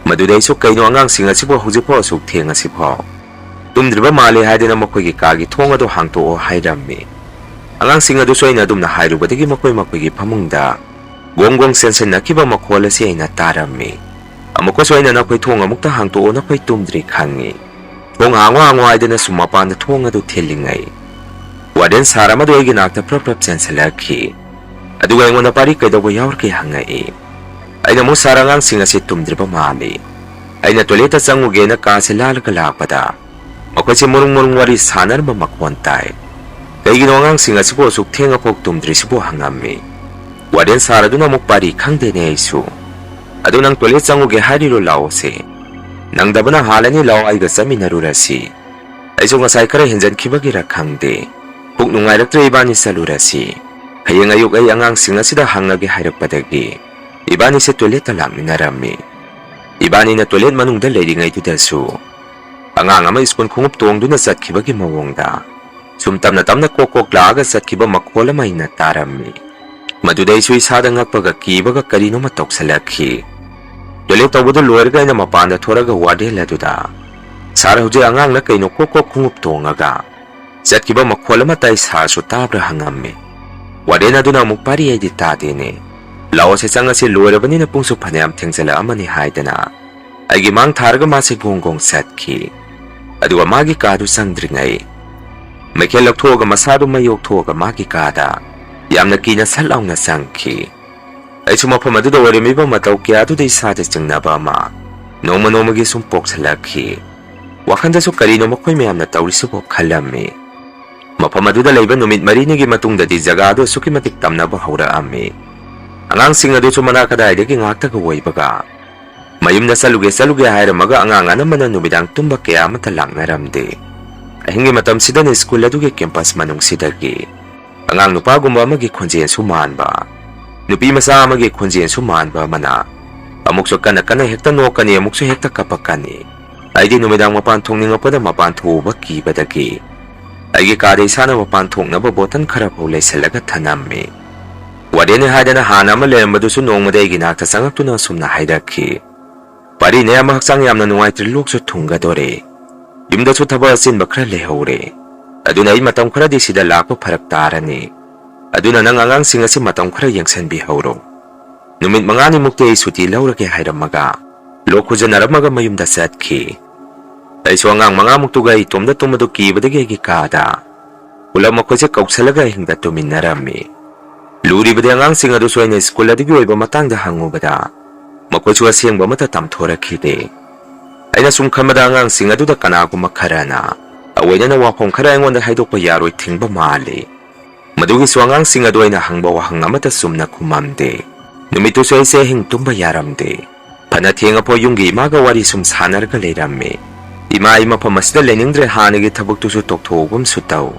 ꯃꯗꯨꯗ ꯑꯩꯁꯨ, "ꯀꯩꯅꯣ, ꯑꯉꯥꯡꯁꯤꯡ ꯑꯁꯤꯕꯨ ꯍꯧꯖꯤꯛꯐꯥꯎ ꯑꯁꯨꯛ ꯊꯦꯡꯉꯁꯤꯐꯥꯎ ꯇꯨꯝꯗ꯭ꯔꯤꯕ ꯃꯥꯜꯂꯦ" ꯍꯥꯏꯗꯅ ꯃꯈꯣꯏꯒꯤ ꯀꯥꯒꯤ ꯊꯣꯡ ꯑꯗꯨ ꯍꯥꯡꯇꯣꯛꯑꯣ ꯍꯥꯏꯔꯝꯃꯤ꯫ ꯑꯉꯥꯡꯁꯤꯡ ꯑꯗꯨꯁꯨ ꯑꯩꯅ ꯑꯗꯨꯝꯅ ꯍꯥꯏꯔꯨꯕꯗꯒꯤ ꯃꯈꯣꯏ ꯃꯈꯣꯏꯒꯤ ꯐꯃꯨꯡꯗ ꯒꯣꯡ ꯒꯣꯡ ꯆꯦꯟꯁꯤꯟꯅꯈꯤꯕ ꯃꯈꯣꯜ ꯑꯁꯤ ꯑꯩꯅ ꯇꯥꯔꯝꯃꯤ꯫ ꯑꯃꯨꯛꯀꯁꯨ ꯑꯩꯅ, "ꯅꯈꯣꯏ ꯊꯣꯡ ꯑꯃꯨꯛꯇ ꯍꯥꯡꯇꯣꯛꯑꯣ, ꯅꯈꯣꯏ ꯇꯨꯝꯗ꯭ꯔꯤ ꯈꯪꯉꯤ꯫ ꯊꯣꯡ ꯍꯥꯡꯉꯣ, ꯍꯥꯡꯉꯣ" ꯍꯥꯏꯗꯅ ꯁꯨꯝ ꯃꯄꯥꯟꯗ ꯊꯣꯡ ꯑꯗꯨ ꯊꯤꯜꯂꯤꯉꯩ, ꯋꯥꯔꯗꯦꯟ ꯁꯥꯔ ꯑꯃꯗꯨ ꯑꯩꯒꯤ ꯅꯥꯛꯇ ꯄ꯭ꯔꯞ ꯄ꯭ꯔꯞ ꯆꯦꯟꯁꯤꯜꯂꯛꯈꯤ꯫ ꯑꯗꯨꯒ ꯑꯩꯉꯣꯟꯗ, "ꯄꯥꯔꯤ, ꯀꯩꯗꯧꯕ ꯌꯥꯎꯔꯒꯦ?" ꯍꯪꯉꯛꯏ꯫ ꯑꯩꯅ ꯑꯃꯨꯛ ꯁꯥꯔ ꯑꯉꯥꯡꯁꯤꯡ ꯑꯁꯤ ꯇꯨꯝꯗ꯭ꯔꯤꯕ ꯃꯥꯜꯂꯤ꯫ ꯑꯩꯅ ꯇꯣꯏꯂꯦꯠꯇ ꯆꯪꯉꯨꯒꯦꯅ ꯀꯥꯁꯦ ꯂꯥꯜꯂꯒ ꯂꯥꯛꯄꯗ ꯃꯈꯣꯏꯁꯦ ꯃꯔꯨꯡ ꯃꯔꯨꯡ ꯋꯥꯔꯤ ꯁꯥꯟꯅꯔꯝꯕ ꯃꯈꯣꯟ ꯇꯥꯏ꯫ ꯀꯩꯒꯤꯅꯣ ꯑꯉꯥꯡꯁꯤꯡ ꯑꯁꯤꯕꯨ ꯑꯁꯨꯛ ꯊꯦꯡꯉꯐꯥꯎ ꯇꯨꯝꯗ꯭ꯔꯤꯁꯤꯕꯨ ꯍꯪꯉꯝꯃꯤ꯫ ꯋꯥꯔꯗꯦꯟ ꯁꯥꯔ ꯑꯗꯨꯅ ꯑꯃꯨꯛ ꯄꯥꯔꯤ ꯈꯪꯗꯦꯅꯦ ꯑꯩꯁꯨ꯫ ꯑꯗꯨ ꯅꯪ ꯇꯣꯏꯂꯦꯠ ꯆꯪꯉꯨꯒꯦ ꯍꯥꯏꯔꯤꯔꯣ? ꯂꯥꯛꯑꯣꯁꯦ꯫ ꯅꯪꯗꯕꯅ ꯍꯥꯜꯂꯅꯤ, ꯂꯥꯛꯑꯣ ꯑꯩꯒ ꯆꯠꯃꯤꯟꯅꯔꯨꯔꯁꯤ꯫ ꯑꯩꯁꯨ ꯉꯁꯥꯏ ꯈꯔ ꯍꯦꯟꯖꯟꯈꯤꯕꯒꯤꯔ ꯈꯪꯗꯦ꯫ ꯄꯨꯛ ꯅꯨꯡꯉꯥꯏꯔꯛꯇ꯭ꯔꯦ, ꯏꯕꯥꯅꯤ ꯆꯠꯂꯨꯔꯁꯤ꯫ ꯍꯌꯦꯡ ꯑꯌꯨꯛ ꯑꯩ ꯑꯉꯥꯡꯁꯤꯡ ꯑꯁꯤꯗ ꯍꯪꯉꯒꯦ ꯍꯥꯏꯔꯛꯄꯗꯒꯤ ꯏꯕꯥꯅꯤꯁꯦ ꯇꯣꯏꯂꯦꯠꯇ ꯂꯥꯛꯃꯤꯟꯅꯔꯝꯃꯤ꯫ ꯏꯕꯥꯅꯤꯅ ꯇꯣꯏꯂꯦꯠ ꯃꯅꯨꯡꯗ ꯂꯩꯔꯤꯉꯩꯗꯨꯗꯁꯨ ꯑꯉꯥꯡ ꯑꯃ ꯁ꯭ꯀꯨꯜ ꯈꯣꯡꯎꯞ ꯇꯣꯡꯗꯨꯅ ꯆꯠꯈꯤꯕꯒꯤ ꯃꯑꯣꯡꯗ ꯁꯨꯝ ꯇꯞꯅ ꯇꯞꯅ ꯀꯣꯛ ꯀꯣꯛ ꯂꯥꯛꯑꯒ ꯆꯠꯈꯤꯕ ꯃꯈꯣꯜ ꯑꯃ ꯑꯩꯅ ꯇꯥꯔꯝꯃꯤ꯫ ꯃꯗꯨꯗꯩꯁꯨ ꯏꯁꯥꯗ ꯉꯛꯄꯒ ꯀꯤꯕꯒ ꯀꯔꯤꯅꯣꯃ ꯇꯧꯁꯜꯂꯛꯈꯤ꯫ ꯇꯣꯏꯂꯦꯠ ꯇꯧꯕꯗꯨ ꯂꯣꯏꯔꯒ ꯑꯩꯅ ꯃꯄꯥꯟꯗ ꯊꯣꯔꯒ ꯋꯥꯔꯗꯦꯟ ꯑꯗꯨꯗ, "ꯁꯥꯔ, ꯍꯧꯖꯤꯛ ꯑꯉꯥꯡꯅ ꯀꯩꯅꯣ ꯀꯣꯛ ꯀꯣꯛ ꯈꯣꯡꯎꯞ ꯇꯣꯡꯉꯒ ꯆꯠꯈꯤꯕ ꯃꯈꯣꯜ ꯑꯃ ꯇꯥꯏ, ꯁꯥꯔꯁꯨ ꯇꯥꯕ꯭ꯔꯥ?" ꯍꯪꯉꯝꯃꯤ꯫ ꯋꯥꯔꯗꯦꯟ ꯑꯗꯨꯅ ꯑꯃꯨꯛ ꯄꯥꯔꯤ, "ꯑꯩꯗꯤ ꯇꯥꯗꯦꯅꯦ꯫ ꯂꯥꯛꯑꯣꯁꯦ ꯆꯪꯉꯁꯤ, ꯂꯣꯏꯔꯕꯅꯤꯅ ꯄꯨꯡꯁꯨ ꯐꯅꯌꯥꯝ ꯊꯦꯡꯖꯜꯂꯛꯑꯃꯅꯤ" ꯍꯥꯏꯗꯅ ꯑꯩꯒꯤ ꯃꯥꯡ ꯊꯥꯔꯒ ꯃꯥꯁꯦ ꯒꯣꯡ ꯒꯣꯡ ꯆꯠꯈꯤ꯫ ꯑꯗꯨꯒ ꯃꯥꯒꯤ ꯀꯥꯗꯨ ꯆꯪꯗ꯭ꯔꯤꯉꯩ ꯃꯩꯈꯦꯜ ꯂꯧꯊꯣꯛꯑꯒ ꯃꯁꯥꯗꯨ ꯃꯩ ꯑꯣꯛꯊꯣꯛꯑꯒ ꯃꯥꯒꯤ ꯀꯥꯗ ꯌꯥꯝꯅ ꯀꯤꯅ ꯁꯠ ꯂꯥꯎꯅ ꯆꯪꯈꯤ꯫ ꯑꯩꯁꯨ ꯃꯐꯝ ꯑꯗꯨꯗ ꯑꯣꯏꯔꯝꯃꯤꯕ ꯃꯇꯧ ꯀꯌꯥꯗꯨꯗ ꯏꯁꯥꯗ ꯆꯤꯡꯅꯕ ꯑꯃ ꯅꯣꯡꯃ ꯅꯣꯡꯃꯒꯤ ꯁꯨꯝ ꯄꯣꯛꯁꯜꯂꯛꯈꯤ꯫ ꯋꯥꯈꯜꯗꯁꯨ ꯀꯔꯤꯅꯣ ꯃꯈꯣꯏ ꯃꯌꯥꯝꯅ ꯇꯧꯔꯤꯁꯤꯕꯣ ꯈꯜꯂꯝꯃꯤ꯫ ꯃꯐꯝ ꯑꯗꯨꯗ ꯂꯩꯕ ꯅꯨꯃꯤꯠ ꯃꯔꯤꯅꯤꯒꯤ ꯃꯇꯨꯡꯗꯗꯤ ꯖꯒꯥꯗꯨ ꯑꯁꯨꯛꯀꯤ ꯃꯇꯤꯛ ꯇꯝꯅꯕ ꯍꯧꯔꯛꯑꯝꯃꯤ꯫ ꯑꯉꯥꯡꯁꯤꯡ ꯑꯗꯨꯁꯨ ꯃꯅꯥꯛ ꯀꯗꯥꯏꯗꯒꯤ ꯉꯥꯛꯇꯒ ꯑꯣꯏꯕꯒ ꯃꯌꯨꯝꯗ ꯆꯠꯂꯨꯒꯦ ꯆꯠꯂꯨꯒꯦ ꯍꯥꯏꯔꯝꯃꯒ ꯑꯉꯥꯡ ꯑꯅꯝꯕꯅ ꯅꯨꯃꯤꯗꯥꯡ ꯇꯨꯝꯕ ꯀꯌꯥ ꯑꯃꯠꯇ ꯂꯥꯛꯅꯔꯝꯗꯦ꯫ ꯑꯍꯤꯡꯒꯤ ꯃꯇꯝꯁꯤꯗꯅ ꯁ꯭ꯀꯨꯜ ꯑꯗꯨꯒꯤ ꯀꯦꯝꯄꯁ ꯃꯅꯨꯡꯁꯤꯗꯒꯤ ꯑꯉꯥꯡ ꯅꯨꯄꯥꯒꯨꯝꯕ ꯑꯃꯒꯤ ꯈꯣꯟꯖꯦꯜꯁꯨ ꯃꯥꯟꯕ, ꯅꯨꯄꯤ ꯃꯆꯥ ꯑꯃꯒꯤ ꯈꯣꯟꯖꯦꯜꯁꯨ ꯃꯥꯟꯕ ꯑꯃꯅ ꯑꯃꯨꯛꯁꯨ ꯀꯟꯅ ꯀꯟꯅ ꯍꯦꯛꯇ ꯅꯣꯛꯀꯅꯤ, ꯑꯃꯨꯛꯁꯨ ꯍꯦꯛꯇ ꯀꯞꯄꯛꯀꯅꯤ꯫ ꯑꯩꯗꯤ ꯅꯨꯃꯤꯗꯥꯡ ꯃꯄꯥꯟ ꯊꯣꯛꯅꯤꯡꯉꯛꯄꯗ ꯃꯄꯥꯟ ꯊꯣꯛꯎꯕ ꯀꯤꯕꯗꯒꯤ ꯑꯩꯒꯤ ꯀꯥꯗ ꯏꯁꯥꯅ ꯃꯄꯥꯟ ꯊꯣꯛꯅꯕ ꯕꯣꯇꯜ ꯈꯔ ꯐꯥꯎ ꯂꯩꯁꯜꯂꯒ ꯊꯅꯝꯃꯤ꯫ ꯋꯥꯔꯗꯦꯟꯅꯤ ꯍꯥꯏꯗꯅ ꯍꯥꯟꯅ ꯑꯃ ꯂꯩꯔꯝꯕꯗꯨꯁꯨ ꯅꯣꯡꯃꯗꯤ ꯑꯩꯒꯤ ꯅꯥꯛꯇ ꯆꯪꯉꯛꯇꯨꯅ ꯑꯁꯨꯝꯅ ꯍꯥꯏꯔꯛꯈꯤ, "ꯄꯥꯔꯤ, ꯅꯌꯥꯝꯕ ꯍꯛꯆꯥꯡ ꯌꯥꯝꯅ ꯅꯨꯡꯉꯥꯏꯇ꯭ꯔꯦ, ꯂꯣꯛꯁꯨ ꯊꯨꯡꯒꯗꯣꯔꯦ꯫ ꯌꯨꯝꯗꯁꯨ ꯊꯕꯛ ꯑꯆꯤꯟꯕ ꯈꯔ ꯂꯩꯍꯧꯔꯦ꯫ ꯑꯗꯨꯅ ꯑꯩ ꯃꯇꯝ ꯈꯔꯗꯤ ꯁꯤꯗ ꯂꯥꯛꯄ ꯐꯔꯛ ꯇꯥꯔꯅꯤ꯫ ꯑꯗꯨꯅ ꯅꯪ ꯑꯉꯥꯡꯁꯤꯡ ꯑꯁꯤ ꯃꯇꯝ ꯈꯔ ꯌꯦꯡꯁꯤꯟꯕꯤꯍꯧꯔꯣ꯫ ꯅꯨꯃꯤꯠ ꯃꯉꯥꯅꯤꯃꯨꯛꯇꯤ ꯑꯩ ꯁꯨꯇꯤ ꯂꯧꯔꯒꯦ" ꯍꯥꯏꯔꯝꯃꯒ ꯂꯣꯛ ꯈꯨꯖꯟꯅꯔꯝꯃꯒ ꯃꯌꯨꯝꯗ ꯆꯠꯈꯤ꯫ ꯑꯩꯁꯨ ꯑꯉꯥꯡ ꯃꯉꯥꯃꯨꯛꯇꯨꯒ ꯑꯩ ꯏꯇꯣꯝꯗ ꯇꯨꯝꯕꯗꯨ ꯀꯤꯕꯗꯒꯤ ꯑꯩꯒꯤ ꯀꯥꯗ ꯄꯨꯂꯞ ꯃꯈꯣꯏꯁꯦ ꯀꯧꯁꯜꯂꯒ ꯑꯍꯤꯡꯗ ꯇꯨꯝꯃꯤꯟꯅꯔꯝꯃꯤ꯫ ꯂꯨꯔꯤꯕꯗꯤ ꯑꯉꯥꯡꯁꯤꯡ ꯑꯗꯨꯁꯨ ꯑꯩꯅ ꯁ꯭ꯀꯨꯜ ꯑꯗꯨꯒꯤ ꯑꯣꯏꯕ ꯃꯇꯥꯡꯗ ꯍꯪꯉꯨꯕꯗ, ꯃꯈꯣꯏꯁꯨ ꯑꯁꯦꯡꯕ ꯑꯃꯠꯇ ꯇꯝꯊꯣꯔꯛꯈꯤꯗꯦ꯫ ꯑꯩꯅ ꯁꯨꯝ ꯈꯟꯕꯗ ꯑꯉꯥꯡꯁꯤꯡ ꯑꯗꯨꯗ ꯀꯅꯥꯒꯨꯝꯕ ꯈꯔꯅ ꯑꯑꯣꯏꯅꯅ ꯋꯥꯐꯝ ꯈꯔ ꯑꯩꯉꯣꯟꯗ ꯍꯥꯏꯗꯣꯛꯄ ꯌꯥꯔꯣꯏ ꯊꯤꯡꯕ ꯃꯥꯜꯂꯤ꯫ ꯃꯗꯨꯒꯤꯁꯨ ꯑꯉꯥꯡꯁꯤꯡ ꯑꯗꯨ ꯑꯩꯅ ꯍꯪꯕ ꯋꯥꯍꯪ ꯑꯃꯠꯇ ꯆꯨꯝꯅ ꯈꯨꯝꯃꯝꯗꯦ꯫ ꯅꯨꯃꯤꯠꯇꯨꯁꯨ ꯑꯩꯁꯦ ꯑꯍꯤꯡ ꯇꯨꯝꯕ ꯌꯥꯔꯝꯗꯦ꯫ ꯐꯅ ꯊꯦꯡꯉꯐꯥꯎ ꯌꯨꯝꯒꯤ ꯏꯃꯥꯒ ꯋꯥꯔꯤ ꯁꯨꯝ ꯁꯥꯟꯅꯔꯒ ꯂꯩꯔꯝꯃꯤ꯫ "ꯏꯃꯥ, ꯑꯩ ꯃꯐꯝ ꯑꯁꯤꯗ ꯂꯩꯅꯤꯡꯗ꯭ꯔꯦ, ꯍꯥꯟꯅꯒꯤ ꯊꯕꯛꯇꯨꯁꯨ ꯇꯧꯊꯣꯛꯎꯒꯨꯝꯁꯨ ꯇꯧ꯫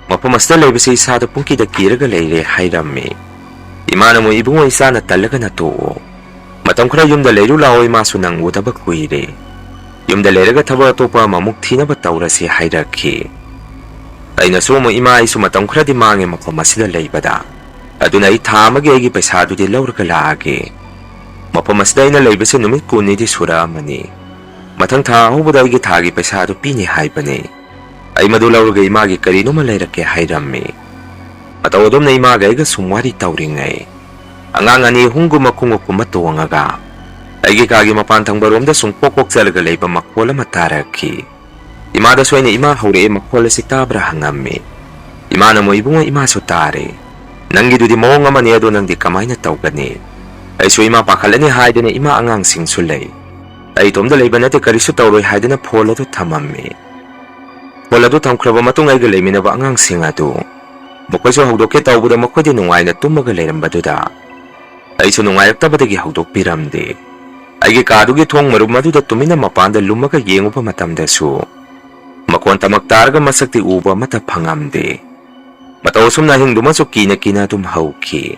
ꯃꯐꯝ ꯑꯁꯤꯗ ꯂꯩꯕꯁꯤ ꯏꯁꯥꯗ ꯄꯨꯡꯀꯤꯗ ꯀꯤꯔꯒ ꯂꯩꯔꯦ" ꯍꯥꯏꯔꯝꯃꯤ꯫ ꯏꯃꯥꯅ ꯑꯃꯨꯛ, "ꯏꯕꯨꯡꯉꯣ, ꯏꯆꯥꯅ ꯇꯜꯂꯒꯅ ꯇꯣꯛꯑꯣ꯫ ꯃꯇꯝ ꯈꯔ ꯌꯨꯝꯗ ꯂꯩꯔꯨ ꯂꯥꯛꯑꯣ, ꯏꯃꯥꯁꯨ ꯅꯪ ꯎꯗꯕ ꯀꯨꯏꯔꯦ꯫ ꯌꯨꯝꯗ ꯂꯩꯔꯒ ꯊꯕꯛ ꯑꯇꯣꯞꯄ ꯑꯃꯃꯨꯛ ꯊꯤꯅꯕ ꯇꯧꯔꯁꯤ" ꯍꯥꯏꯔꯛꯈꯤ꯫ ꯑꯩꯅꯁꯨ ꯑꯃꯨꯛ, "ꯏꯃꯥ, ꯑꯩꯁꯨ ꯃꯇꯝ ꯈꯔꯗꯤ ꯃꯥꯡꯉꯦ ꯃꯐꯝ ꯑꯁꯤꯗ ꯂꯩꯕꯗ꯫ ꯑꯗꯨꯅ ꯑꯩ ꯊꯥ ꯑꯃꯒꯤ ꯑꯩꯒꯤ ꯄꯩꯁꯥꯗꯨꯗꯤ ꯂꯧꯔꯒ ꯂꯥꯛꯑꯒꯦ꯫ ꯃꯐꯝ ꯑꯁꯤꯗ ꯑꯩꯅ ꯂꯩꯕꯁꯦ ꯅꯨꯃꯤꯠ ꯀꯨꯟꯅꯤꯗꯤ ꯁꯨꯔꯛꯑꯃꯅꯤ꯫ ꯃꯊꯪ ꯊꯥ ꯑꯍꯧꯕꯗ ꯑꯩꯒꯤ ꯊꯥꯒꯤ ꯄꯩꯁꯥꯗꯨ ꯄꯤꯅꯤ ꯍꯥꯏꯕꯅꯤ꯫ ꯑꯩ ꯃꯗꯨ ꯂꯧꯔꯒ ꯏꯃꯥꯒꯤ ꯀꯔꯤꯅꯣꯃ ꯂꯩꯔꯛꯀꯦ" ꯍꯥꯏꯔꯝꯃꯤ꯫ ꯃꯇꯧ ꯑꯗꯨꯝꯅ ꯏꯃꯥꯒ ꯑꯩꯒ ꯁꯨꯝ ꯋꯥꯔꯤ ꯇꯧꯔꯤꯉꯩ, ꯑꯉꯥꯡ ꯑꯅꯤ ꯑꯍꯨꯝꯒꯨꯝꯕ ꯈꯣꯡꯎꯞꯀꯨꯝꯕ ꯇꯣꯡꯉꯒ ꯑꯩꯒꯤ ꯀꯥꯒꯤ ꯃꯄꯥꯟ ꯊꯪꯕ ꯔꯣꯝꯗ ꯁꯨꯝ ꯀꯣꯛ ꯀꯣꯛ ꯆꯠꯂꯒ ꯂꯩꯕ ꯃꯈꯣꯜ ꯑꯃ ꯇꯥꯔꯛꯈꯤ꯫ ꯏꯃꯥꯗꯁꯨ ꯑꯩꯅ, "ꯏꯃꯥ ꯍꯧꯔꯛꯑꯦ, ꯃꯈꯣꯜ ꯑꯁꯤ ꯇꯥꯕ꯭ꯔꯥ?" ꯍꯪꯉꯝꯃꯤ꯫ ꯏꯃꯥꯅ ꯑꯃꯨꯛ, "ꯏꯕꯨꯡꯉꯣ, ꯏꯃꯥꯁꯨ ꯇꯥꯔꯦ꯫ ꯅꯪꯒꯤꯗꯨꯗꯤ ꯃꯑꯣꯡ ꯑꯃꯅꯤ, ꯑꯗꯣ ꯅꯪꯗꯤ ꯀꯃꯥꯏꯅ ꯇꯧꯒꯅꯤ?" ꯑꯩꯁꯨ ꯏꯃꯥ ꯄꯥꯈꯠꯂꯅꯤ ꯍꯥꯏꯗꯅ ꯏꯃꯥ ꯑꯉꯥꯡꯁꯤꯡꯁꯨ ꯂꯩ, ꯑꯩ ꯏꯇꯣꯝꯗ ꯂꯩꯕ ꯅꯠꯇꯦ, ꯀꯔꯤꯁꯨ ꯇꯧꯔꯣꯏ ꯍꯥꯏꯗꯅ ꯐꯣꯟ ꯑꯗꯨ ꯊꯝꯃꯝꯃꯤ꯫ ꯐꯣꯟ ꯑꯗꯨ ꯊꯝꯈ꯭ꯔꯕ ꯃꯇꯨꯡ ꯑꯩꯒ ꯂꯩꯃꯤꯟꯅꯕ ꯑꯉꯥꯡꯁꯤꯡ ꯑꯗꯨ ꯃꯈꯣꯏꯁꯨ ꯍꯧꯗꯣꯛꯀꯦ ꯇꯧꯕꯗ ꯃꯈꯣꯏꯗꯤ ꯅꯨꯡꯉꯥꯏꯅ ꯇꯨꯝꯃꯒ ꯂꯩꯔꯝꯕꯗꯨꯗ ꯑꯩꯁꯨ ꯅꯨꯡꯉꯥꯏꯔꯛꯇꯕꯗꯒꯤ ꯍꯧꯗꯣꯛꯄꯤꯔꯝꯗꯦ꯫ ꯑꯩꯒꯤ ꯀꯥꯗꯨꯒꯤ ꯊꯣꯡ ꯃꯔꯨꯞ ꯑꯗꯨꯗ ꯇꯨꯃꯤꯟꯅ ꯃꯄꯥꯟꯗ ꯂꯨꯝꯃꯒ ꯌꯦꯡꯉꯨꯕ ꯃꯇꯝꯗꯁꯨ ꯃꯈꯣꯟ ꯇꯃꯛ ꯇꯥꯔꯒ ꯃꯁꯛꯇꯤ ꯎꯕ ꯑꯃꯠꯇ ꯐꯪꯉꯝꯗꯦ꯫ ꯃꯇꯧ ꯑꯁꯨꯝꯅ ꯑꯍꯤꯡꯗꯨꯃꯁꯨ ꯀꯤꯅ ꯀꯤꯅ ꯑꯗꯨꯝ ꯍꯧꯈꯤ꯫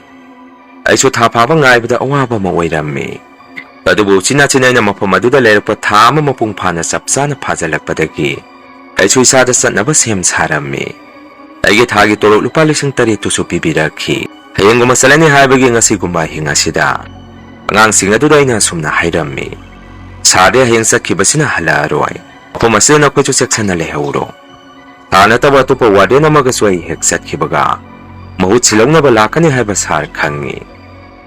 ꯑꯩꯁꯨ ꯊꯥ ꯐꯥꯕ ꯉꯥꯏꯕꯗ ꯑꯋꯥꯕ ꯑꯃ ꯑꯣꯏꯔꯝꯃꯤ꯫ ꯑꯗꯨꯕꯨ ꯎꯆꯤꯟ ꯅꯥꯆꯤꯟ ꯑꯩꯅ ꯃꯐꯝ ꯑꯗꯨꯗ ꯂꯩꯔꯛꯄ ꯊꯥ ꯑꯃ ꯃꯄꯨꯡ ꯐꯥꯅ ꯆꯞ ꯆꯥꯅ ꯐꯥꯖꯤꯜꯂꯛꯄꯗꯒꯤ ꯑꯩꯁꯨ ꯏꯁꯥꯗ ꯆꯠꯅꯕ ꯁꯦꯝ ꯁꯥꯔꯝꯃꯤ꯫ ꯑꯩꯒꯤ ꯊꯥꯒꯤ ꯇꯣꯂꯣꯞ ꯂꯨꯄꯥ ꯂꯤꯁꯤꯡ ꯇꯔꯦꯠꯇꯨꯁꯨ ꯄꯤꯕꯤꯔꯛꯈꯤ꯫ ꯍꯌꯦꯡꯒꯨꯝꯕ ꯆꯠꯂꯅꯤ ꯍꯥꯏꯕꯒꯤ ꯉꯁꯤꯒꯨꯝꯕ ꯑꯍꯤꯡ ꯑꯁꯤꯗ ꯑꯉꯥꯡꯁꯤꯡ ꯑꯗꯨꯗ ꯑꯩꯅ ꯑꯁꯨꯝꯅ ꯍꯥꯏꯔꯝꯃꯤ, "ꯁꯥꯔꯗꯤ ꯍꯌꯦꯡ ꯆꯠꯈꯤꯕꯁꯤꯅ ꯍꯜꯂꯛꯑꯔꯣꯏ꯫ ꯃꯐꯝ ꯑꯁꯤꯗ ꯅꯈꯣꯏꯁꯨ ꯆꯦꯛꯁꯤꯟꯅ ꯂꯩꯍꯧꯔꯣ꯫ ꯁꯥꯔ ꯅꯠꯇꯕ ꯑꯇꯣꯞꯄ ꯋꯥꯔꯗꯦꯟ ꯑꯃꯒꯁꯨ ꯑꯩ ꯍꯦꯛ ꯆꯠꯈꯤꯕꯒ ꯃꯍꯨꯠ ꯁꯤꯜꯍꯧꯅꯕ ꯂꯥꯛꯀꯅꯤ ꯍꯥꯏꯕ ꯁꯥꯔ ꯈꯪꯉꯤ꯫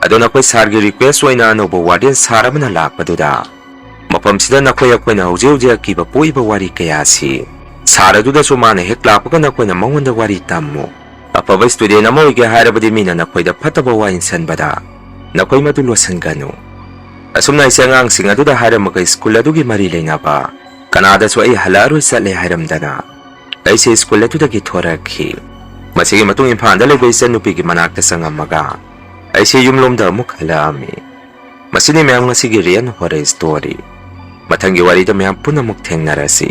ꯑꯗꯣ ꯅꯈꯣꯏ ꯁꯥꯔꯒꯤ ꯔꯤꯀ꯭ꯋꯦꯁ ꯑꯣꯏꯅ ꯑꯅꯧꯕ ꯋꯥꯔꯗꯦꯟ ꯁꯥꯔ ꯑꯃꯅ ꯂꯥꯛꯄꯗꯨꯗ ꯃꯐꯝꯁꯤꯗ ꯅꯈꯣꯏ ꯑꯩꯈꯣꯏꯅ ꯍꯧꯖꯤꯛ ꯍꯧꯖꯤꯛ ꯑꯀꯤꯕ ꯄꯣꯛꯏꯕ ꯋꯥꯔꯤ ꯀꯌꯥꯁꯤ ꯁꯥꯔ ꯑꯗꯨꯗꯁꯨ ꯃꯥꯅ ꯍꯦꯛ ꯂꯥꯛꯄꯒ ꯅꯈꯣꯏꯅ ꯃꯉꯣꯟꯗ ꯋꯥꯔꯤ ꯇꯝꯃꯨ꯫ ꯑꯐꯕ ꯁ꯭ꯇꯨꯗꯦꯟ ꯑꯃ ꯑꯣꯏꯒꯦ ꯍꯥꯏꯔꯕꯗꯤ ꯃꯤꯅ ꯅꯈꯣꯏꯗ ꯐꯠꯇꯕ ꯋꯥ ꯏꯟꯁꯟꯕꯗ ꯅꯈꯣꯏ ꯃꯗꯨ ꯂꯣꯠꯁꯤꯟꯒꯅꯨ"꯫ ꯑꯁꯨꯝꯅ ꯑꯩꯁꯦ ꯑꯉꯥꯡꯁꯤꯡ ꯑꯗꯨꯗ ꯍꯥꯏꯔꯝꯃꯒ ꯁ꯭ꯀꯨꯜ ꯑꯗꯨꯒꯤ ꯃꯔꯤ ꯂꯩꯅꯕ ꯀꯅꯥꯗꯁꯨ ꯑꯩ ꯍꯜꯂꯛꯑꯔꯣꯏ ꯆꯠꯂꯦ ꯍꯥꯏꯔꯝꯗꯅ ꯑꯩꯁꯦ ꯁ꯭ꯀꯨꯜ ꯑꯗꯨꯗꯒꯤ ꯊꯣꯔꯛꯈꯤ꯫ ꯃꯁꯤꯒꯤ ꯃꯇꯨꯡ ꯏꯝꯐꯥꯜꯗ ꯂꯩꯕ ꯏꯆꯟꯅꯨꯄꯤꯒꯤ ꯃꯅꯥꯛꯇ ꯆꯪꯉꯝꯃꯒ ꯑꯩꯁꯦ ꯌꯨꯝꯂꯣꯝꯗ ꯑꯃꯨꯛ ꯍꯜꯂꯛꯑꯝꯃꯤ꯫ ꯃꯁꯤꯅꯤ ꯃꯌꯥꯝ ꯉꯁꯤꯒꯤ real horror story꯫ ꯃꯊꯪꯒꯤ ꯋꯥꯔꯤꯗ ꯃꯌꯥꯝ ꯄꯨꯟꯅ ꯑꯃꯨꯛ ꯊꯦꯡꯅꯔꯁꯤ꯫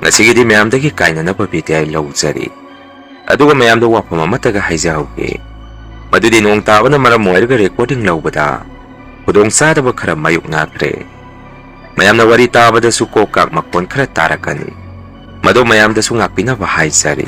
ꯉꯁꯤꯒꯤꯗꯤ ꯃꯌꯥꯝꯗꯒꯤ ꯀꯥꯏꯅꯅꯕ ꯕꯤꯗꯥꯏ ꯂꯧꯖꯔꯤ꯫ ꯑꯗꯨꯒ ꯃꯌꯥꯝꯗ ꯋꯥꯐꯝ ꯑꯃꯠꯇꯒ ꯍꯥꯏꯖꯍꯧꯒꯦ꯫ ꯃꯗꯨꯗꯤ ꯅꯣꯡ ꯇꯥꯕꯅ ꯃꯔꯝ ꯑꯣꯏꯔꯒ recording ꯂꯧꯕꯗ ꯈꯨꯗꯣꯡꯆꯥꯗꯕ ꯈꯔ ꯃꯥꯌꯣꯛꯅꯈ꯭ꯔꯦ꯫ ꯃꯌꯥꯝꯅ ꯋꯥꯔꯤ ꯇꯥꯕꯗꯁꯨ ꯀꯣꯛ ꯀꯥꯛ ꯃꯈꯣꯟ ꯈꯔ ꯇꯥꯔꯛꯀꯅꯤ꯫ ꯃꯗꯨ ꯃꯌꯥꯝꯗꯁꯨ ꯉꯥꯛꯄꯤꯅꯕ ꯍꯥꯏꯖꯔꯤ꯫